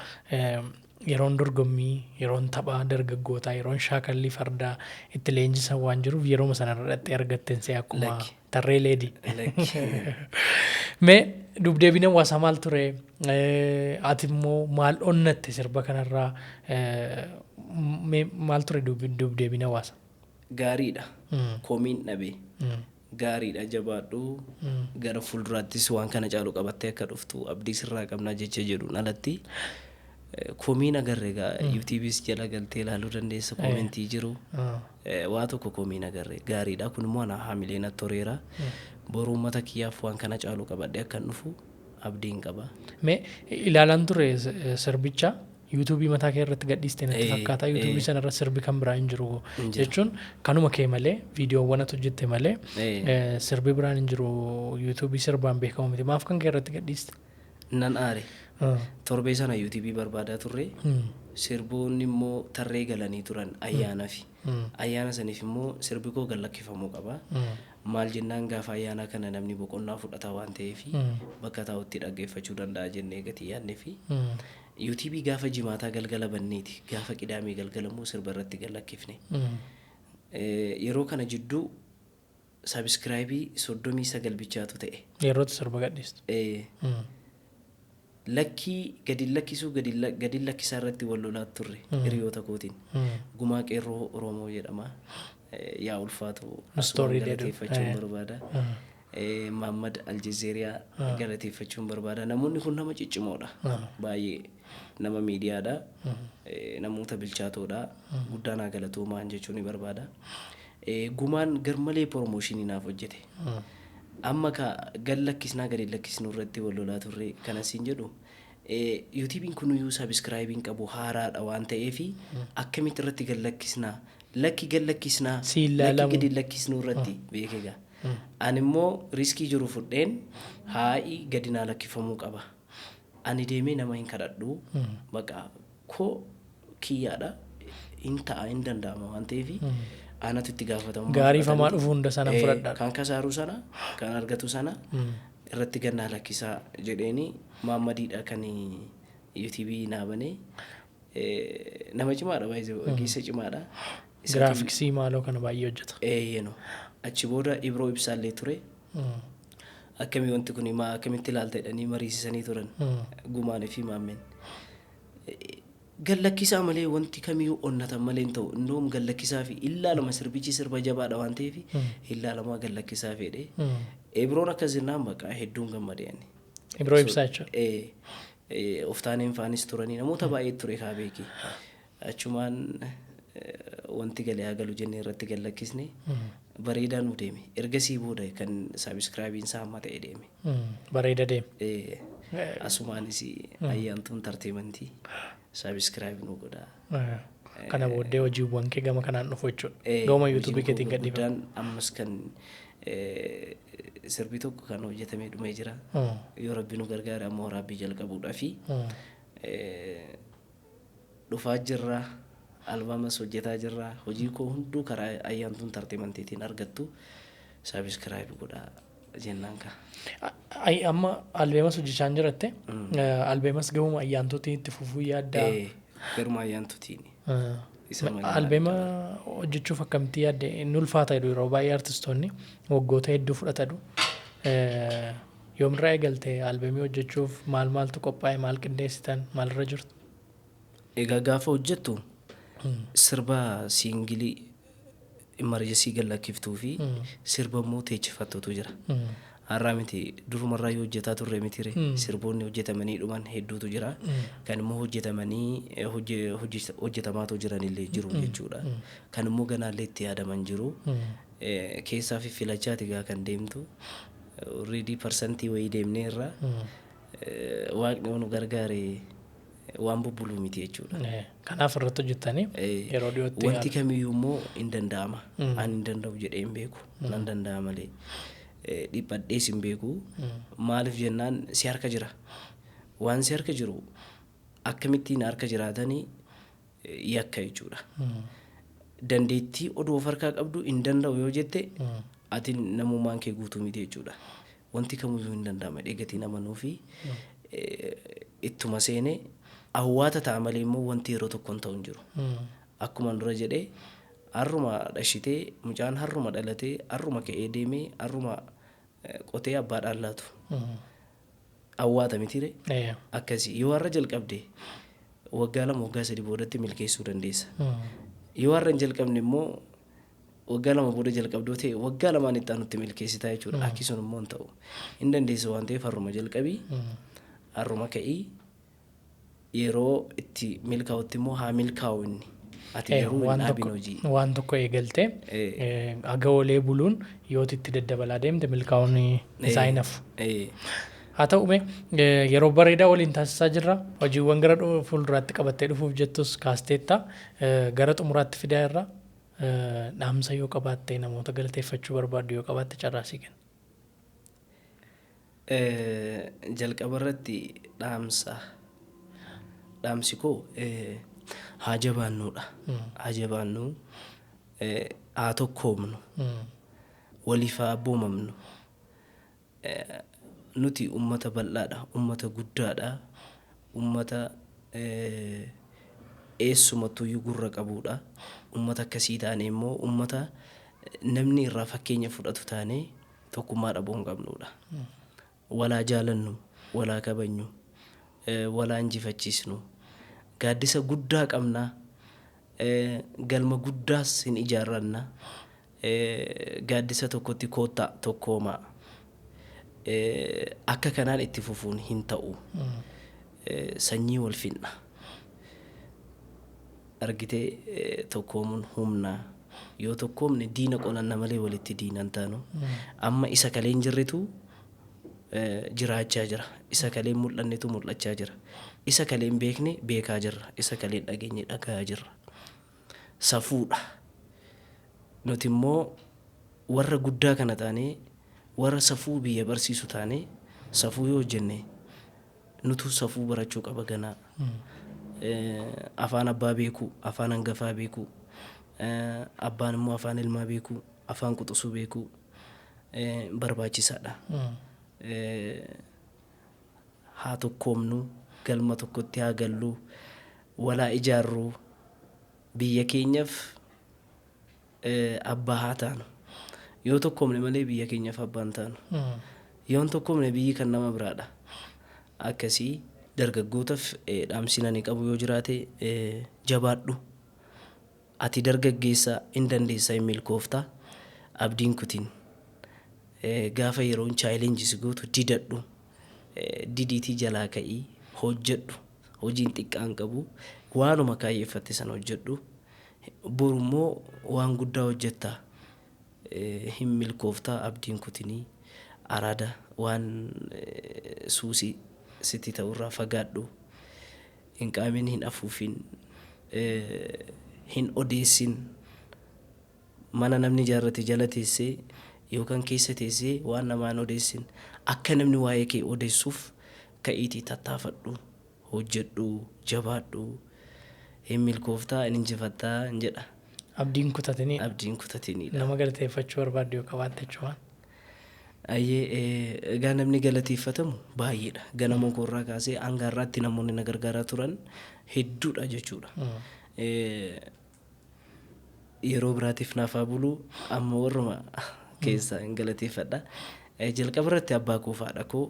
Yeroon dorgommii, yeroon taphaa dargaggootaa, yeroon shaakallii fardaa itti leenjisan waan jiruuf yeroo sanarra dhattee argatteen see akkuma Lakki. Tarree leedii. Lakki. Mee dubdeebiin hawaasaa maal ture? Ati immoo maal onnatte sirba kanarraa? Mee maal ture dubdeebiin hawaasaa? Gaariidha. Komiin dhabe. Gaariidha, jabaadhu, gara fuulduraattis waan kana caalu qabattee akka dhuftu abdii sirraa qabnaa jecha jedhuun alatti komiin agarre. Egaa YouTubeis jala galtee ilaaluu dandeessa, commentii jiru. Waa tokko komiin agarre. Gaariidha, kun immoo ana haamilee natti toreera. Boru uummata kiyyaaf waan kana caalu qabadhee akkan dhufu abdiin qaba. Mee ilaalaan ture sirbicha YouTubeii mataa kee irratti gadhiiste natti fakkaata. YouTubeii sana irra sirbi kan biraa hin jiru Hin jiru. jechuun kanuma kee malee, viidiyoowwan ati hojjette malee sirbi biraan hin jiru. YouTubeii sirbaan beekamu miti. Maaf kan kee irratti gadhiiste? Nan aare. Torbee sana YouTubeii barbaadaa turre. Sirboonni immoo tarree galanii turan ayyaanaaf. Ayyaana saniif immoo sirbi koo gad lakkifamuu qaba. Maal jennaan, gaafa ayyaana kana namni boqonnaa fudhata waan ta'eef bakka taa'utti dhaggeeffachuu danda'a jennee gatii yaadnee fi YouTubeii gaafa Jimaataa galgala banneeti gaafa Qidaamee galgala immoo sirba irratti gad lakkifne. Yeroo kana jidduu subscribeii 39 bichaatu ta'e. Yerootti sirba gadhiistu. Lakkii gadi lakkisuu gadi lakkisaa irratti wal lolaa turre hiriyoota kootiin. Gumaa Qeerroo Oromoo jedhama. Yaa ulfaatu, asumaan Story jedhu. galateeffachuun barbaada. Maammad Aljezeeriyaa galateeffachuun barbaada. Namoonni kun nama ciccimoodha. Baay'ee nama miidiyaadha. Namoota bilchaatoodha. Guddaa naa galatoomaan jechuun ni barbaada. Gumaan garmalee promotionii naaf hojjete. Amma ka gad lakkisnaa gadi lakkisnuu irratti wal lolaa turre. Kana siin jedhu, YouTubeiin kunuyyuu subscribeiin qabu haaraadha waan ta'eef akkamitti irratti gad lakkisnaa, lakki gad lakkisnaa Siin lakki ilaalamu. gadi lakkisnuu irratti beeke gaa. Ani immoo riskii jiru fudheen haa'i gadi naa lakkifamuu qaba. Ani deemee nama hin kadhadhu, baqa koo kiyyaadha, hin ta'a, hin danda'ama waan ta'eef anatu itti gaafatamummaa Gaariifamaa fudhatanii dhufu hunda sana fudhadhaa. Kan kasaaruu sana, kan argatu sana irratti gannaa lakkisaa jedheeni. Maammadiidha kan YouTubeii naa banee. Nama cimaadha, baay'ee ogeessa cimaadha. Graphicsii maaloo kana baay'ee hojjeta. Eeyyeno. Achi booda Ibroo Ibsaallee ture. Akkamii wanti kun maa akkamitti ilaalta jedhanii mariisisanii turan. Gumaanii fi Maammeen. Gallakkisaa malee wanti kamiyyuu onnatan malee hin ta'u. Indoom gallakkisaa fi illaalama, sirbichi sirba jabaadha waan ta'eef illaalamaa gallakkisaa fedhe. Ibroon akkas jennaan maqaa hedduun gammadee ani. Ibroo Ibsaa jechuudha. Oftaaneen faanis turanii, namoota baay'ee ture kaa beeki. Achumaan wanti galee haa galu jennee irratti gallakkisne, bareedaa nu deeme. Ergasii booda kan subscribeiin isaa hamma ta'e deeme. Bareeda deeme. Asumaanis Ayyaantuun Entertainmentii subscribe nu godhaa. Kana booddee hojiiwwan kee gama kanaan dhufu jechuudha. Gama YouTubeii keetiin gadhiifamu. Guddaan ammas kan sirbi tokko kan hojjetamee dhumee jira. Yoo Rabbi nu gargaare ammoo waraabbii jalqabuudhaa fi dhufaa jirra. Albamas hojjetaa jirra. Hojii koo hunduu karaa Ayyaantuun Entertainmentiitiin argattu. Subscribe godhaa jennaan ka. Amma albeemas hojjechaa hin jiratte. Albeemas gamuma Ayyaantuutiin itti fufuu yaaddaa? Garuma Ayyaantuutiin. Albeema hojjechuuf akkamitti yaadde? Inni ulfaata jedhu, yeroo baay'ee artistoonni waggoota hedduu fudhatadu. Yoomirraa eegalte albeemii hojjechuuf? Maal maaltu qophaa'e? Maal qindeessitan? Maalirra jirtu? Egaa gaafa hojjettu sirba singleii emergency gallakkiftuu fi sirba immoo teechifattutu jira. Har'aa miti, durumarraa yoo hojjetaa turre mitire, sirboonni hojjetamanii dhuman hedduutu jira. Kan immoo hojjetamanii hojjetamaatu jiranillee jiru jechuudha. Kan immoo ganaallee itti yaadaman jiru. Keessaa fi filachaati gaa kan deemtu. Already percentii wayii deemnee irraa, Waaqni nu gargaare waan bubbuluu miti jechuudha. Kanaaf irratti hojjettanii yeroo dhiyootti. Wanti kamiyyuu immoo hin danda'ama. Ani hin danda'u jedhee hin beeku. Nan danda'a malee. Dhiphadhees hin beeku. Maaliif jennaan, si harka jira. Waan si harka jiru akkamittiin harka jiraatanii yakka jechuudha. Dandeettii oduu of harkaa qabdu hin danda'u yoo jette, ati namummaan kee guutuu miti jechuudha. Wanti kamiyyuu hin danda'ama. Gatiin amanuu fi ittuma seenee Awwaata ta'a malee immoo wanti yeroo tokko hin ta'u hin jiru. Akkuma dura jedhee, harruma dhashitee, mucaan harruma dhalatee, harruma ka'ee deemee, harruma qotee abbaadhaan laatu. Awwaata mitiire? Akkasii yoo har'a jalqabde, waggaa 2, waggaa 3 boodatti milkeessuu dandeessa. Yoo har'a hin jalqabne immoo, waggaa 2 booda jalqabdoo ta'e, waggaa 2n itti aanutti milkeessitaa jechuudha. Akki sun immoo hin ta'u. Hin dandeessa waan ta'eef harruma jalqabii, harruma ka'ii, yeroo itti milkaa'utti immoo haa milkaa'u inni. Ati garuu hin dhaabin hojii. Waan tokko eegaltee haga olee buluun yoo itti daddabalaa deemte, milkaa'uun isaa hin hafu. Haa ta'u mee, yeroo bareedaa waliin taasisaa jirra. Hojiiwwan gara fuulduraatti qabattee dhufuuf jettus kaasteetta. Gara xumuraatti fidaa irra, dhaamsa yoo qabaatte, namoota galateeffachuu barbaaddu yoo qabaatte, carraa sii kenna. Jalqaba irratti dhaamsi koo haa jabaannuudha. Haa jabaannu, haa tokkoomnu, waliif haa abboomamnu. Nuti ummata bal'aadha, ummata guddaadha, ummata eessumattuyyuu gurra qabuudha. Ummata akkasii taane immoo, ummata namni irraa fakkeenya fudhatu taane, tokkummaa dhabuu hin qabnudha. Walaa jaalannu, walaa kabajnu, walaa injifachiisnu. Gaaddisa guddaa qabna, galma guddaas hin ijaarranna. Gaaddisa tokkotti koottaa tokkoomaa. Akka kanaan itti fufuun hin ta'u. Sanyii wal finna. Argitee, tokkoomuun humna. Yoo tokkoomne diina qolanna malee walitti diina hin taanu. Amma isa kaleen jirretu jiraachaa jira. Isa kaleen mul'annetu mul'achaa jira. Isa kaleen beekne beekaa jirra. Isa kaleen dhageenye dhagahaa jirra. Safuudha. Nuti immoo warra guddaa kana taanee, warra safuu biyya barsiisu taanee, safuu yoo hojjenne, nutu safuu barachuu qaba ganaa. Afaan abbaa beekuu, afaan hangafaa beekuu, abbaan immoo afaan ilmaa beekuu, afaan quxisuu beekuu barbaachisaadha. Haa tokkoomnu, galma tokkotti haa gallu, walaa ijaarru, biyya keenyaaf abbaa haa taanu. Yoo tokkoomne malee biyya keenyaaf abbaa hin taanu. Yoo hin tokkoomne, biyyi kan nama biraadha. Akkasii dargaggootaaf dhaamsi ani qabu yoo jiraate, jabaadhu. Ati dargaggeessa, hin dandeessa, hin milkoofta. Abdiin kutin. Gaafa yeroon challenge si gootu didadhu. Didiitii jalaa ka'ii hojjedhu. Hojiin xiqqaan qabu, waanuma kaayyeeffatte sana hojjedhu. Boru immoo waan guddaa hojjetta. Hin milkooftaa, abdiin kutinii, araada waan suusii sitti ta'urraa fagaadhu. Hin qaamin, hin afuufin, hin odeessin. Mana namni ijaarrate jala teessee yookaan keessa teessee waan namaa hin odeessin. Akka namni waa'ee kee odeessuuf ka'iitii tattaafadhu, hojjedhu, jabaadhu. Hin milkooftaa, hin injifattaa hin jedha. Abdiin kutatinii. Abdiin kutatiniidha. Nama galateeffachuu barbaaddu yoo qabaatte jechuudha. Ayyee, egaa namni galateeffatamu baay'eedha. Ganama koorraa kaasee hanga har'aatti namoonni na gargaaraa turan hedduudha jechuudha. Yeroo biraatiif naaf haa bulu, amma warruma keessaa hin galateeffadha. Jalqaba irratti abbaa koo fi haadha koo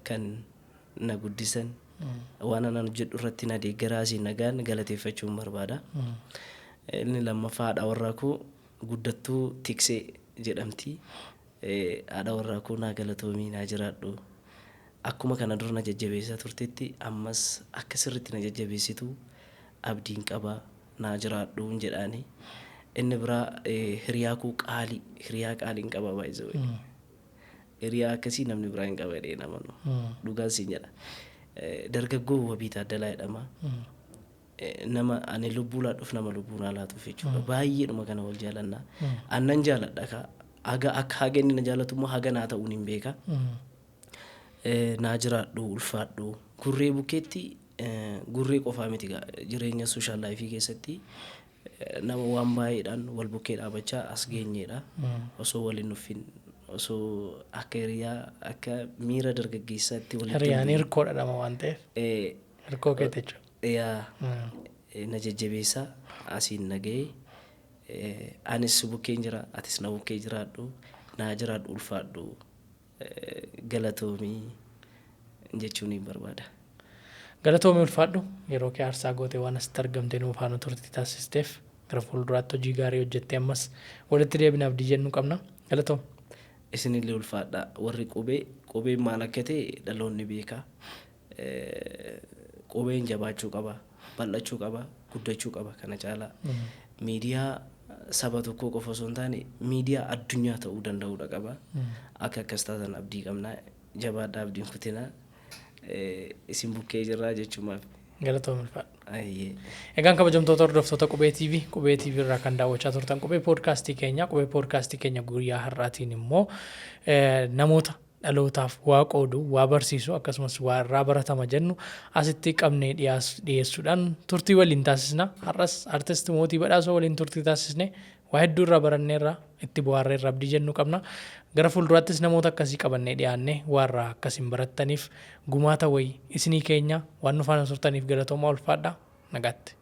kan na guddisan, waan anan hojjedhu irratti na deeggaraa asiin nagaan galateeffachuun barbaada. Inni lammaffaa haadha warraa koo Guddattuu Tiksee jedhamti. Haadha warraa koo, naa galatoomii, naa jiraadhu. Akkuma kana dura na jajjabeessaa turtetti ammas akka sirriitti na jajjabeessitu abdiin qaba, naa jiraadhu jedhaani. Inni biraa hiriyaa koo qaalii, hiriyaa qaaliin qaba baay'isee. Hiriyaa akkasii namni biraa hin qaba jedhee namanu. Dhugaan siin jedha. Dargaggoo Wabii Taaddalaa jedhama. Nama ani lubbuu laadhuuf, nama lubbuu naa laatuuf jechuudha. Baay'eedhuma kana wal jaalanna. Annan jaaladha ka haga akka haga inni na jaalatu immoo haga naa ta'uun hin beeka. Naa jiraadhu, ulfaadhu. Gurree bukkeetti, gurree qofaa miti, jireenya social life keessatti nama waan baay'eedhaan wal bukkee dhaabachaa as geenyeedha. Osoo waliin nuffin, osoo akka hiriyaa, akka miira dargaggeessaatti walitti Hiriyaan hirkoodha nama waan ta'eef. Hirkoo keeti jechuudha. Yaa na jajjabeessaa asiin na ga'ee, anis si bukkeen jira, atis na bukkee jiraadhu, naa jiraadhu, ulfaadhu, galatoomii jechuun hin barbaada. Galatoomii, ulfaadhu. Yeroo kee aarsaa gootee waan asitti argamtee nuuf faana turtii taasisteef, gara fuulduraatti hojii gaarii hojjettee ammas walitti deebina abdii jennu qabna. Galatoom. Isinillee ulfaadha. Warri qubee, qubeen maal akka ta'e dhaloonni beeka. Qubeen jabaachuu qaba, bal'achuu qaba, guddachuu qaba kana caalaa. Miidiyaa saba tokkoo qofa osoo hin taane miidiyaa addunyaa ta'uu danda'uudha qaba. Akka akkas taatan abdii qabna. Jabaadhaa, abdiin kutinaa. Isin bukkee jirraa jechuumaaf. Galatoom, ulfaadhu. Ayyee. Egaan kabajamtoota hordoftoota Qubee TV, Qubee TV irraa kan daawwachaa turtan Qubee Poodkaastii keenya, Qubee Poodkaastii keenya guyyaa har'aatiin immoo namoota dhalootaaf waa qoodu, waa barsiisu, akkasumas waa irraa baratama jennu asitti qabnee dhiyeessuudhaan turtii waliin taasisna. Har'as artist Mootii Badhaasoo waliin turtii taasisne, waa hedduu irraa baranneerra, itti bohaarreerra abdii jennu qabna. Gara fuulduraattis namoota akkasii qabannee dhiyaanne waa irraa akkasiin barattaniif gumaata wayii isinii keenya. Waan nu faana turtaniif galatoomaa, ulfaadha. Nagaatti.